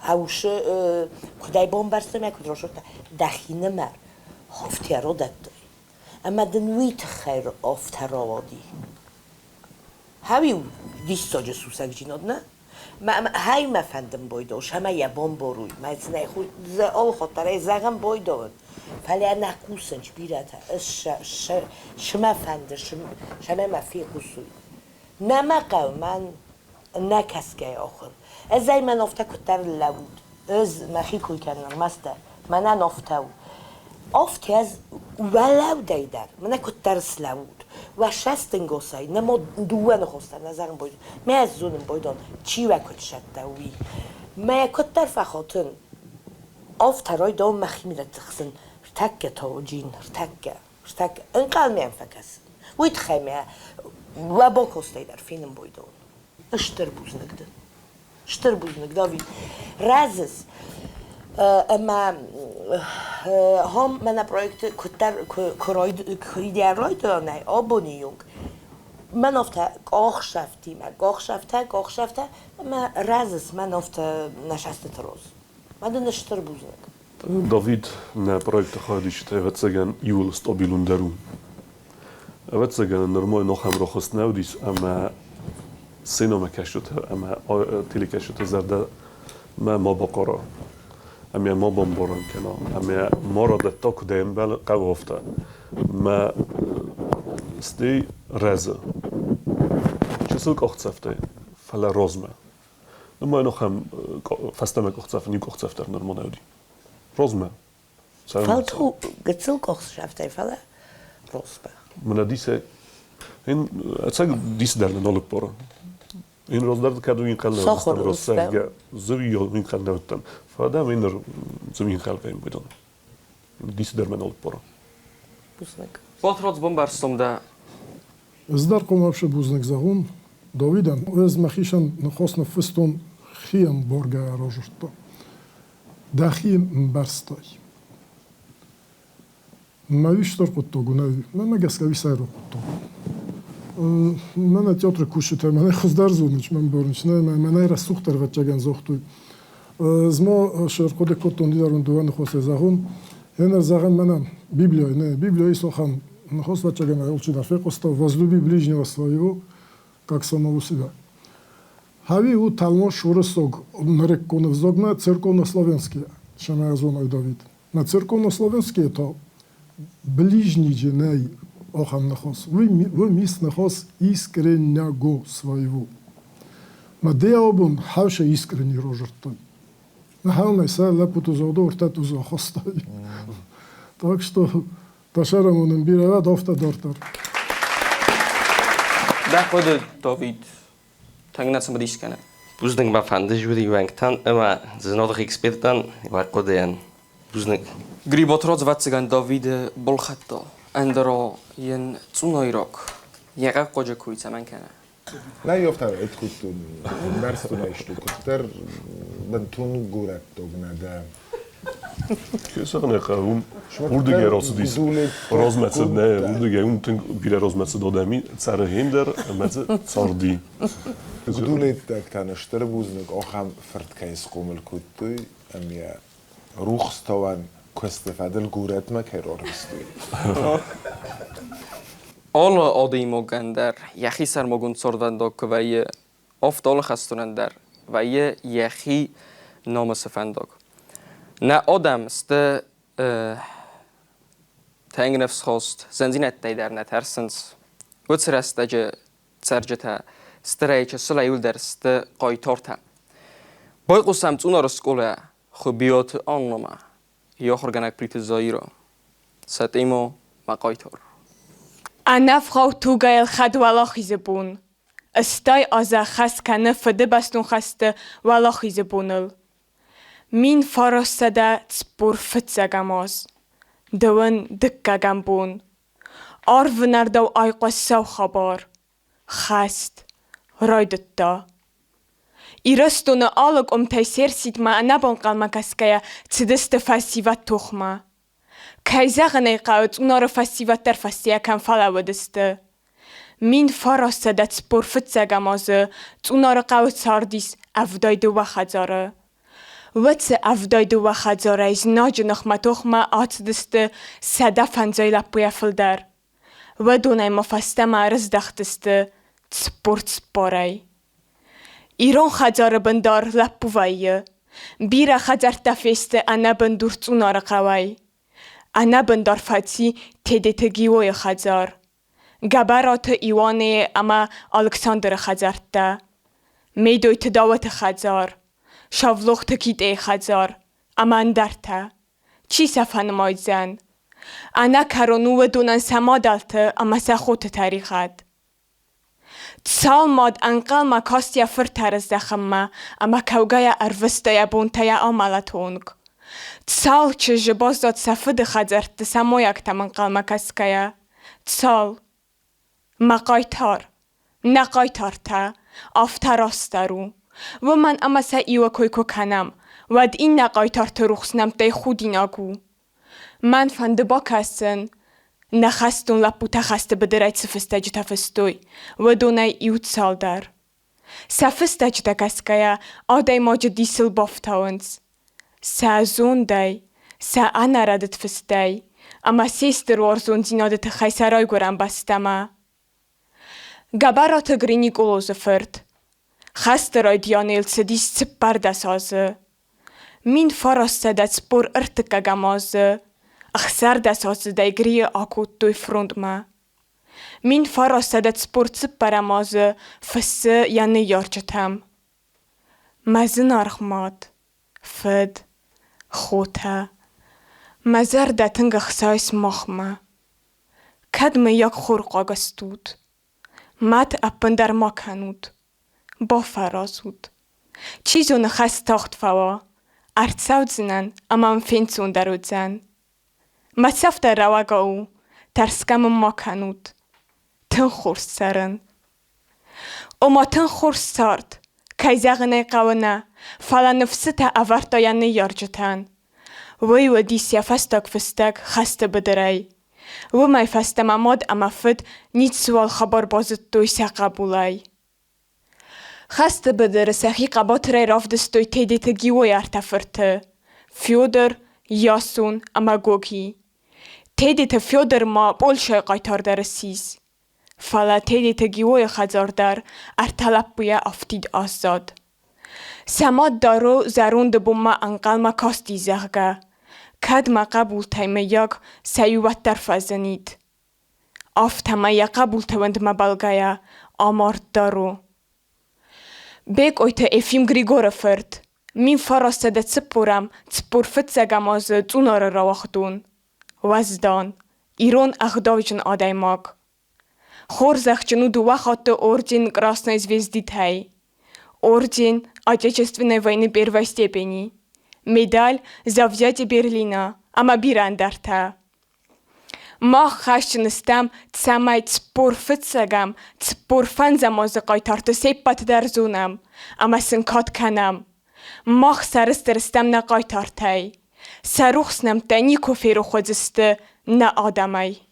аушы куыдӕй бомбӕрстой мӕ куыд росордта, дӕхинымӕр хофтӕ родӕттой. Ӕмӕ дын уый тыххӕй афтӕ рауади. Хӕуи диссаджы сусӕгдзинад, нӕ? Хай мӕ фӕндын бойдон, сӕмӕ йӕ бомборуй, мӕ цынӕй алхаттарӕй зӕгъӕн бойдон. Фӕлӕ нӕ кусынч бирӕтӕ, сымӕ фӕнды, сӕмӕ мӕ фехъусуй. Нӕ мӕ хъӕуы, мӕн нӕ кӕсгӕйӕ ахуыр. Ӕз ӕй мӕн афтӕ куыддӕр лӕуд. Ӕз мӕхи кой кӕнын ӕрмӕстдӕр. Мӕнӕн афтӕ у. Афтӕ ӕз уӕлӕудӕй дӕр, мӕнӕ куыддӕр слӕуут. Уӕ сӕстынгосӕй нӕма дыууӕ ныхостӕ нӕ зӕгъын бойдон. Мӕ ӕз зонын бойдон, чи уӕ куыд сӕтта, уый. Мӕ куыддӕр фӕхатын, афтӕ райдауын мӕхимидӕг тыхсын. Ртӕккӕ тауджин, ртӕккӕ, ртӕккӕ. Ӕнхъӕл мӕм фӕкӕсын. Уый тыххӕй мӕ уӕ бакостӕй дӕр фенын бойдон. Стыр бузныг дын. Стыр бузныг, Давид. Рӕзыс. Ӕмӕ хом мӕнӕ проекты куыддӕр куы идея райдайонӕй абоны онг, мӕн афтӕ къахсӕфтимӕ, къахсӕфтӕ, къахсӕфтӕ ӕмӕ рӕзыс мӕн афтӕ нӕ сӕстыты роз. Мӕ дын стыр бузныг. Давид нӕ проекты хайадисджытӕ, ӕвӕццӕгӕн, иууыл стабилондӕр у. Ӕвӕццӕгӕн, нырма йын ахӕм рохст нӕ уыдис, ӕмӕ сценӕмӕкӕсджыты ӕмӕ телекӕсджыты зӕрдӕмӕ ма бахъара, ӕмӕ ма бамбарын кӕна, ӕмӕ ма радӕтта, куыд ӕмбӕлы, хъӕуы афтӕ. Мӕ стӕй рӕзы чысыл къахдзӕфтӕй, фӕлӕ размӕ. Нырма йын ахӕм фӕстӕмӕ къахдзӕф, иу къахдзӕф дӕр нырма нӕ уыди. Размӕ. Фӕлтау гыццыл къухсӕфтӕй, фӕлӕ росбӕ. Мӕнӕ дисӕ, ин ӕцӕг дис дӕр нӕ нолыппора. Ин раздӕр кӕд уин хъӕл нӕ уыдтӕн, зыви уин хъӕл нӕ уыдтӕн. Фӕлӕ ин зыви хъӕл кӕй уыдон. Дис дӕр мӕ нолыппора. Бузныг. Батрадз бамбӕрстон дӕ. Ӕз дӕр хъуамӕ бузныг зӕгъон Давидӕн. Ӕз мӕхицӕн ныхас ныффыстон хиӕмбаргӕ разырдта. Дӕхи мбӕрстай. Мӕ стыр хъуыддаг у, нӕ, мӕнмӕ гӕсгӕ уый сӕйраг хъуыддаг у. Мӕнӕ театры кусджытӕ мӕнӕй хуыздӕр зонынц, мӕ ӕмбарынц, нӕ, мӕнӕй рӕсугъддӕр ӕвӕццӕгӕн загътой. Ӕз ма ӕрхъуыды кодтон изӕрон дыууӕ ныхасӕй зӕгъон. Ӕнӕ зӕгъӕн мӕнӕ Библияй, нӕ, Библияй ис ахӕм ныхас, ӕвӕццӕгӕн ӕй алчидӕр фехъуыста, «Возлюби ближнего своего, как самого себя». Хави у тӕлмац уырыссаг нырыккон ӕвзагмӕ церковнославянский, цӕмӕй Давид. На церковнославянский та ближний нӕй ахӕм ныхас. Уым ис ныхас искреннего своего. Ма де абон хӕвсӕ искренне разырдтой. Нахӕмӕй сӕ лӕппуты загъды ӕртӕ тузы ахастой. Так что Тасӕрӕмон ын бирӕ уӕд афтӕ дарддӕр. Дӕ хъуыды, Давид, тынг нӕ цымыдис кӕны. Бузныг мӕ фӕнды жюрийы уӕнгтӕн ӕмӕ зынаргъ эксперттӕн уӕ хъуыдыйӕн. Бузныг. Гриботродз ӕвӕццӕгӕн Давиды балхӕдта, ӕндӕра йын цъунайраг йӕ хъуаджы кой цӕмӕн кӕны? Нӕ афтӕ кодтон, ӕмбӕрстон ӕй сту, куыддӕр бынтон горӕттаг нӕ дӕ. Кӕсӕгъ нӕ хъӕуы, уым уырдыгӕй рацыдис размӕцыд, нӕ, уырдыгӕй уым тынг бирӕ размӕцыд адӕми цӕры дӕр ӕмӕ дзы царди. Гудулеттӕгтӕн стыр бузныг, ахӕм фырт кӕй схъомыл кодтой ӕмӕ рухстауӕн куысты фӕдыл горӕтмӕ кӕй рарвыстой. Алы адӕймагӕн дӕр йӕхи сӕрмагонд цардвӕндаг куы вӕййы, афтӕ алы хӕстонӕн дӕр вӕййы йӕхи намысы фӕндаг. Нӕ адӕм сты тынг ныфсхаст, зындзинӕдтӕй дӕр нӕ тӕрсынц. Уыцы рӕстӕджы цӕрджытӕ стырӕй чысылӕй иуылдӕр сты хъайтартӕ. Байхъусӕм Цъунары скъолайӕ Хуыбиаты Аннӕмӕ, йӕ ахуыргӕнӕг Плиты Заирӕ. Сӕ тъимо мӕ хъайтар. Ӕнӕвгъау тугӕй ӕлхӕд Уӕлахизы бон. Ыстай азы хӕс кӕны Фыдыбӕстон хӕсты Уӕлахизы боныл. 1945 аз. Дыууын дыккӕгӕм бон. Арвы нӕрдау айхъуыст сау хабар. Хӕст райдыдта. Ирыстоны алы къуымтӕй се рцыдмӕ ӕнӕбанхъӕлмӕ кӕсгӕйӕ цыдысты фӕсивӕд тохмӕ. Кӕй зӕгъын ӕй хъӕуы, Цъунары фӕсивӕд дӕр фӕстейӕ кӕм фӕлӕууыдысты. 1945 азы Цъунары хъӕуы цардис 72 хӕдзары. Уыцы 72 хӕдзарӕй знаджы ныхмӕ тохмӕ ацыдысты 150 лӕппуйӕ фылдӕр. Уыдонӕй ма фӕстӕмӕ ӕрыздӕхтысты. 44-ӕй. Ирон хӕдзары бындар лӕппу вӕййы. Бирӕ хӕдзӕрттӕ фесты ӕнӕбындур Цъунары хъӕуӕй. Ӕнӕбындар фӕци Тедеты Гиойы хӕдзар, Гӕбӕраты Иуанейы ӕмӕ Алыксандры хӕдзӕрттӕ, Медойты Дауыты хӕдзар, Савлохты Китъейы хӕдзар ӕмӕ ӕндӕртӕ. Чи сӕ фӕнымайдзӕн? Ӕнӕкӕрон у уыдонӕн сӕ мадӕлты ӕмӕ сӕ хоты тӕригъӕд. Цал мад ӕнхъӕлмӕ каст йӕ фырт ӕрыздӕхынмӕ ӕмӕ кӕугӕйӕ ӕрвыста йӕ бонтӕ йӕ амӕлӕты онг. Цал чызджы баззад сӕ фыды хӕдзӕртты сӕ мойӕгтӕм ӕнхъӕлмӕ кӕсгӕйӕ? Цал? Мӕ хъайтар, нӕ хъайтартӕ, афтӕ растдӕр у. Уымӕн ӕмӕ сӕ иуы кой куы кӕнӕм, уӕд иннӕ хъайтарты рухс нӕмттӕй худинаг у. Мӕн фӕнды бакӕсын, нӕ хӕстон лӕппутӕ хӕсты быдырӕй цы фыстӕджытӕ фыстой, уыдонӕй иу цалдӕр. Сӕ фыстӕджытӕ кӕсгӕйӕ адӕймаджы дисыл бафтауынц. Сӕ зондӕй, сӕ ӕнӕрӕдыд фыстӕй ӕмӕ се стыр уарзондзинады тыххӕй сӕ райгуырӕн бӕстӕмӕ. Гӕбӕраты Гриникъолозы фырт хӕсты райдианыл цыдис 14 азы. 1943 азы 16-аздзыдӕй Грийы акодтой фронтмӕ. 1944 азы фыссы йӕ ныййарджытӕм. Мӕ зынаргъ мад, фыд, хотӕ, мӕ зӕрдӕ тынг ӕхсайы сымахмӕ. Кӕд мыййаг хорхъуаг стут, мӕт ӕппындӕр ма кӕнут, бафӕразут. Чи зоны, хӕс тагъд фӕуа, ӕрцӕудзынӕн ӕмӕ мын фенцондӕр уыдзӕн. Мӕ цӕф дӕр рӕуӕгау у, тӕрсгӕ мын ма кӕнут. Тынг хорз цӕрын. Ома тынг хорз цард, кӕй зӕгъын ӕй хъӕуы нӕ, фӕлӕ ныфсытӕ ӕвӕрдта йӕ ныййарджытӕн. Уый уыдис йӕ фӕстаг фыстӕг хӕсты быдырӕй. Уымӕй фӕстӕмӕ мад ӕмӕ фыд ницыуал хабар базыдтой сӕ хъӕбулӕй. Хӕсты быдыры сӕхи хъӕбатырӕй равдыстой Тедеты Гиойы ӕртӕ фырты – Федор, Ясон ӕмӕ Гоги. Тедеты Федор ма Польшӕйы хъайтар дӕр ссис. Фӕлӕ Тедеты Гиойы хӕдзар дӕр ӕртӕ лӕппуйӕ афтид аззад. Сӕ мад Даро зӕронды бонмӕ ӕнхъӕлмӕ касти, зӕгъгӕ, кӕд мӕ хъӕбултӕй, мыййаг, сӕ иу уӕддӕр фӕзынид. Афтӕмӕй йӕ хъӕбулты уындмӕ бӕлгӕйӕ амард Даро. Бекъойты Ефим Григоры фырт, 1940, 45 азы Цъунары рауагъдон, уӕздан, ирон ӕгъдауджын адӕймаг. Хорзӕхджын у дыууӕ хатты орден Красной Звездитӕй, орден Отечественной войны первой степени, медаль За взятие Берлина ӕмӕ бирӕ ӕндӕртӕ. Мах хӕсджын стӕм, цӕмӕй 45-ӕм, 45 азы хъайтарты се ппӕт дӕр зонӕм ӕмӕ сын кад кӕнӕм. Мах сӕрыстыр стӕм нӕ хъайтартӕй. Сӕ рухс нӕмттӕ никуы ферох уыдзысты нӕ адӕмӕй.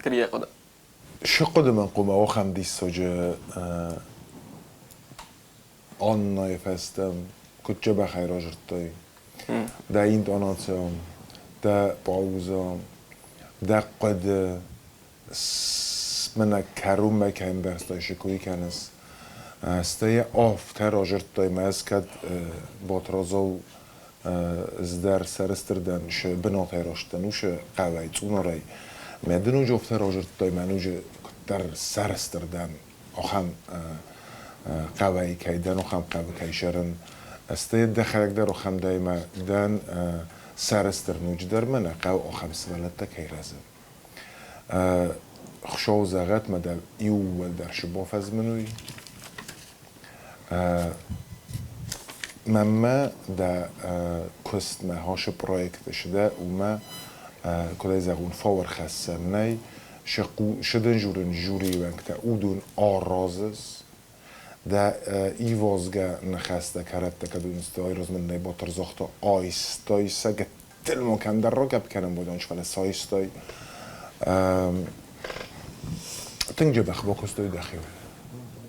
Крия хъуыды. Шы хъуыды мын хъуамӕ ахӕм диссаджы Аннайы фӕстӕ куыд дзӕбӕхӕй разырдтай. Дӕ интонаци, дӕ пауза, дӕ хъуыды мӕнӕ кӕронмӕ кӕй ӕмбӕрстай, шы кой кӕныс. Стӕй афтӕ разырдтай мӕ ӕз кӕд Батрадзау ӕз дӕр сӕрыстыр дӕн шы бынатӕй раст дӕн, уышы хъӕуӕй, Цъунарӕй. Мӕ дын уыджы афтӕ разырдтай, мӕ ноджы куыддӕр сӕрыстыр дӕн ахӕм хъӕуӕй кӕй дӕн, ахӕм хъӕуы кӕй сӕрын. Стӕй дӕхӕдӕг дӕр ахӕм дӕ ӕмӕ дӕн сӕрыстыр ноджыдӕр мӕ нӕ хъӕуы ахӕм сывӕллӕттӕ кӕй рӕзы. Хуыцау зӕгъӕд мӕ дӕ иууылдӕр шы бафӕзмынуй. Мӕнмӕ дӕ куыстмӕ хашы проекты шыдӕ уымӕ, куыд ӕй зӕгъон, фау ӕрхӕссӕн нӕй. Шы дын журын жюрийы уӕнгтӕ уыдон аразыс. Дӕ ивазгӕ ныхӕстӕ кӕрӕттӕ кӕд уынц, айразмӕ нӕ Батыр загъта, айстай сӕ гыццыл ма кӕмдӕр рагӕпп кӕнын бодон, фӕлӕ сӕ айстай. Тынг дзӕбӕх бакуыстой дӕхиуыл.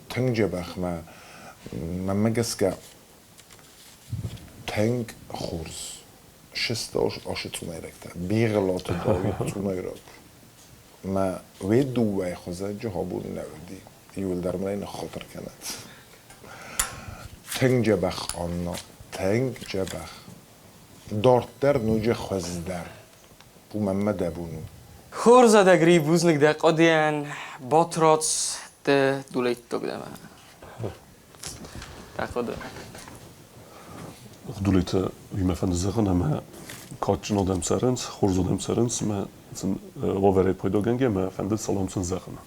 Тынг дзӕбӕх мӕ мӕнмӕ гӕсгӕ тынг хорз. Шесташ ашы цъунайрӕгтӕ, Бигълаты Дауит цъунайраг. Мӕ уе дыууӕйы хуызӕджы абон нӕ уыди. Иуылдӕр мын ӕй ныххатыр кӕнӕд. Тынг дзӕбӕх, Анна, тынг дзӕбӕх. Дарддӕр ноджы хуыздӕр. Уымӕн мӕ дӕ бон у. Хорз адӕгри бузныг дӕ хъуыдыйӕн, Батрадз, ды дулейттог дӕ мӕ. Дӕ хъуыды. Дулеты уый мӕ фӕнды зӕгъын, ӕмӕ кадджын адӕм цӕрынц, хорз адӕм цӕрынц, ӕмӕ сын уавӕрӕй пайдагӕнгӕ мӕ фӕнды салам сын зӕгъын.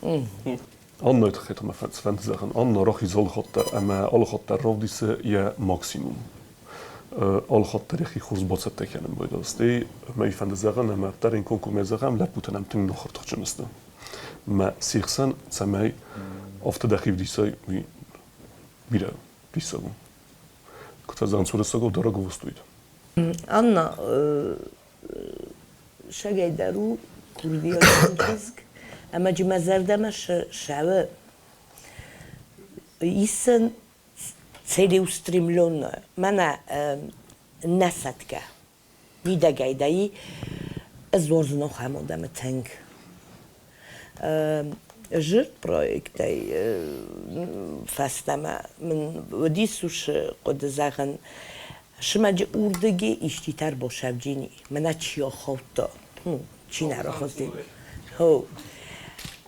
Аннӕйы тыххӕй та мӕ фӕнды зӕгъын, Анна рахизы алыхатт дӕр ӕмӕ алыхатт дӕр равдисы йӕ максимум. Алыхатт дӕр йӕхи хорз бацӕттӕ кӕнын байдайы. Стӕй мӕ фӕнды зӕгъын, ӕмӕ ӕппӕт конкурмӕ зӕгъӕм, лӕппутӕ нӕм тынг нохыртыхджын сты. Мӕ се хсӕн, цӕмӕй афтӕ дӕхи вдисай, уый бирӕ диссаг у. Куыд фӕзӕгъынц уырыссагау, дорого стоит. Анна, сагӕй дӕр у курдиатджын чызг, ӕмӕ джы мӕ зӕрдӕмӕ сӕуы исын целеустремленная. Мӕнӕ нӕ сӕтгӕ мидӕгӕй дӕи ӕз уарзын ахӕм адӕмы тынг. Зырд проектӕй фӕстӕмӕ мын уыдис уыцы хъуыды зӕгъын, сымӕджы урдыги иститӕ ӕрбасӕвджини, мӕнӕ чи ахаудта, ну, чи нӕ рахызти. Хо.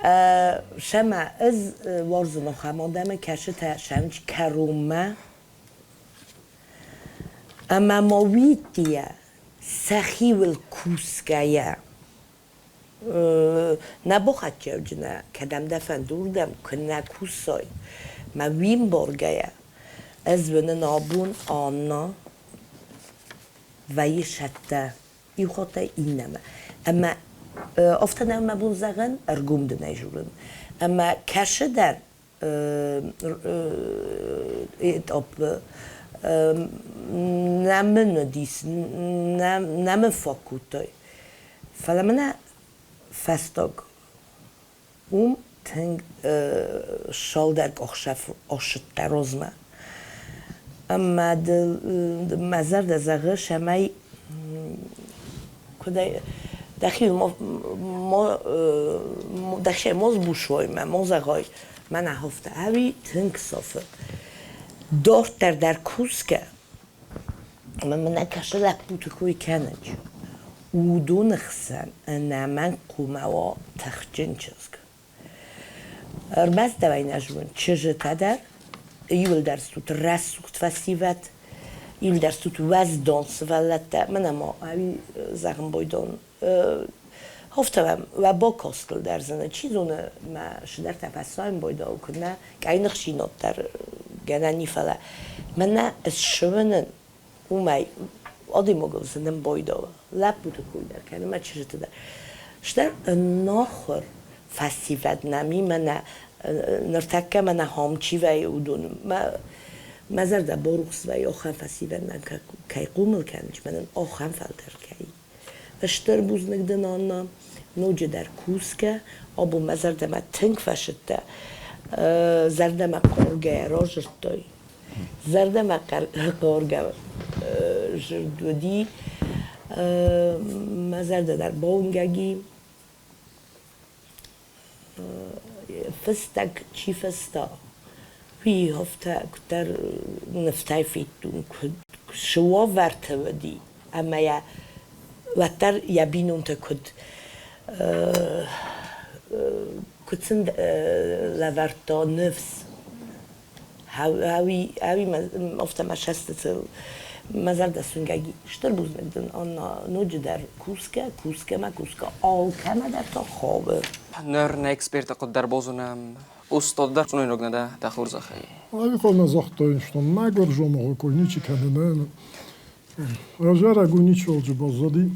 Сӕмӕ ӕз уарзын ахӕм адӕмы, кӕцытӕ сӕмч кӕронмӕ ӕмӕ ма уидтийӕ сӕхиуыл кусгӕйӕ нӕ бахатчеуджынӕ, кӕдӕм дӕ фӕнды, уырдӕм куыннӕ кусай. Мӕ уый ӕмбаргӕйӕ, ӕз уынын абон Анна вӕййы сӕттӕ иу хаттӕй иннӕмӕ. Ӕмӕ афтӕ нӕу мӕ бон зӕгъын, ӕргом дын ӕй дзурын. Ӕмӕ кӕсы дӕр этапы нӕ мын уыдис, нӕ мын фаг кодтой. Фӕлӕ мӕнӕ фӕстаг уым тынг цалдӕр къахсӕф ассыдта розмӕ. Ӕмӕ мӕ зӕрдӕ зӕгъы, цӕмӕй куыд дӕхи дӕхи ма сбусой мӕ ма зӕгъай, мӕнӕ афтӕ ӕви тынг сафы. Дарддӕр дӕр кусгӕ ӕмӕ мӕнӕ кӕсы лӕппуты кой кӕнынц. Уыдоны хсӕн ӕнӕмӕнг хъуамӕ уа тыхджын чызг. Ӕрмӕст нӕ зонын, чызджытӕ дӕр иуылдӕр стут рӕсугъд фӕсивӕд, иуылдӕр стут уӕздан сывӕллӕттӕ. Мӕнӕ ма ӕви зӕгъын байдон, афтӕ уӕ бакастыл дӕр зыны. Чи зоны, мӕ цыдӕртӕ фӕсайын байдау, куыд нӕ, къӕйныхдзинад дӕр гӕнӕн и, фӕлӕ мӕнӕ ссыуынын уымӕй адӕймагыл зынын байдауы. Лӕппуты кой дӕр кӕны мӕ чызджыты дӕр. Стӕй ӕнахуыр фӕсивӕд нӕм и, мӕнӕ ныртӕккӕ мӕнӕ хам чи вӕййы, уыдон. Мӕ зӕрдӕ барухс вӕййы, ахӕм фӕсивӕд нӕм кӕй хъомыл кӕнынц, мӕнӕн ахӕм фӕлтӕр кӕй. Стыр бузныг дын, Анна, ноджыдӕр кусгӕ, абон мӕ зӕрдӕмӕ тынг фӕсыдтӕ, зӕрдӕмӕ хъаргӕйӕ разырдтай. Зӕрдӕмӕ хъаргӕ зырд уыди, мӕ зӕрдӕ дӕр бауынгӕг и. Фыстӕг чи фыста, уый афтӕ куыддӕр нывтӕй федтон, куыд цы уавӕрты уыди ӕмӕ йӕ уӕддӕр йӕ бинонтӕ куыд куыд сын лӕвӕрдта ныфс. Ӕви афтӕ мӕ сӕстытыл мӕ зӕрдӕ суынгӕг и. Стыр бузныг дын, Анна, ноджыдӕр кусгӕ, кусгӕ мӕ кусгӕ, алкӕмӕ дӕр та хауы. Ныр нӕ эксперты хъуыд дӕр базонӕм. Устод дӕр цъунойнаг нӕ дӕ, дӕ хорзӕхӕй. Ӕви хъуамӕ загътаин, что мӕгуыр жомогъы кой ничи кӕны, нӕ. Ӕвзӕрӕг у ничиуал баззади.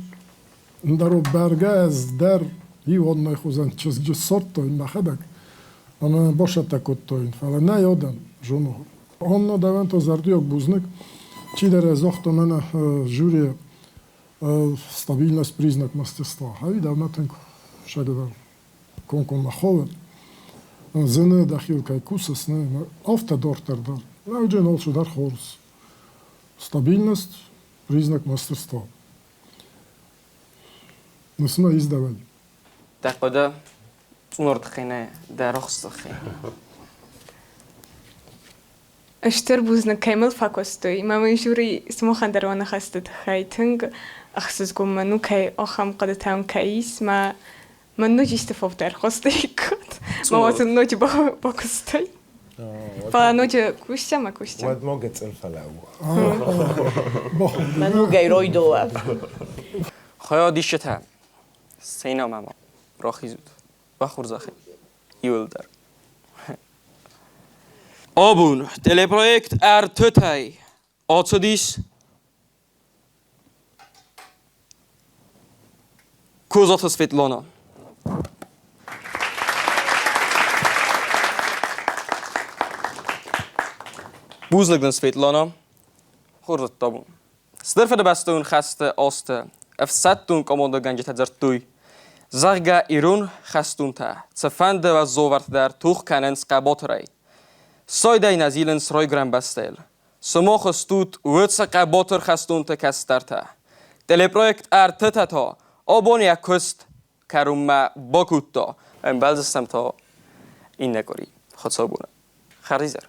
Ӕндӕр бӕргӕ ӕз дӕр иу аннӕ хуызӕн чызджы ссардтон мӕхӕдӕг ӕмӕ басӕттӕ кодтон, фӕлӕ нӕ адӕм зоны. Анна дӕуӕн та зӕрдиаг бузныг. Чидӕр ӕй загъта мӕнӕ жюри стабильность признак мастерства. Ӕви дӕумӕ тынг сӕгӕвӕр комкоммӕ хауы. Зыны дӕхиуыл кӕй кусыс, нӕ, афтӕ дарддӕр дӕр. Нӕуджын алцыдӕр хорз. Стабильность признак мастерства. Ныфс ма ис дӕуӕй. Дӕ хъуыды цъунордхъи нӕ, дӕ рохсдзыхъи. Стыр бузныг, кӕй мыл фӕкуыстой. Мӕ мын жюри сымахӕн дӕр уӕ ныхӕсты тыххӕй тынг ӕхсызгон мӕн у, кӕй ахӕм хъуыдытӕ мӕм кӕй ис. Мӕ мӕн ноджы исты фӕуд ӕрхостаиккат. Мӕ уӕд ноджы бакуыстай. Фӕлӕ ноджы кусӕм ӕмӕ кусӕм. Уӕд ма гыццыл фӕлӕуу. Мӕ ногӕй ройдоа. Хайадисджытӕ, сценӕмӕ ма рахизут. Бахорзӕх иуылдӕр. Абон телепроект ӕртытӕй ацыдис Козаты Светлана. Бузныг дын, Светлана. Хорз уыдтӕ Цыдӕр фыдыбӕстон хӕсты азты ӕфсӕддон командӕгӕнджытӕ дзырдтой, зӕгъгӕ, ирон хӕстонтӕ цыфӕнды уӕззаувӕрты дӕр тох кӕнынц хъӕбатырӕй. Сайдӕй нӕ зилынц райгуырӕн бӕстӕйыл. Сымах стут уыцы хъӕбатыр хӕстонты кӕстӕртӕ. Телепроект ӕртытӕ та абон йӕ куыст кӕронмӕ бакодта. Ӕмбӕлдзыстӕм та иннӕ къуыри, хуыцаубоны. Хӕрзизӕр!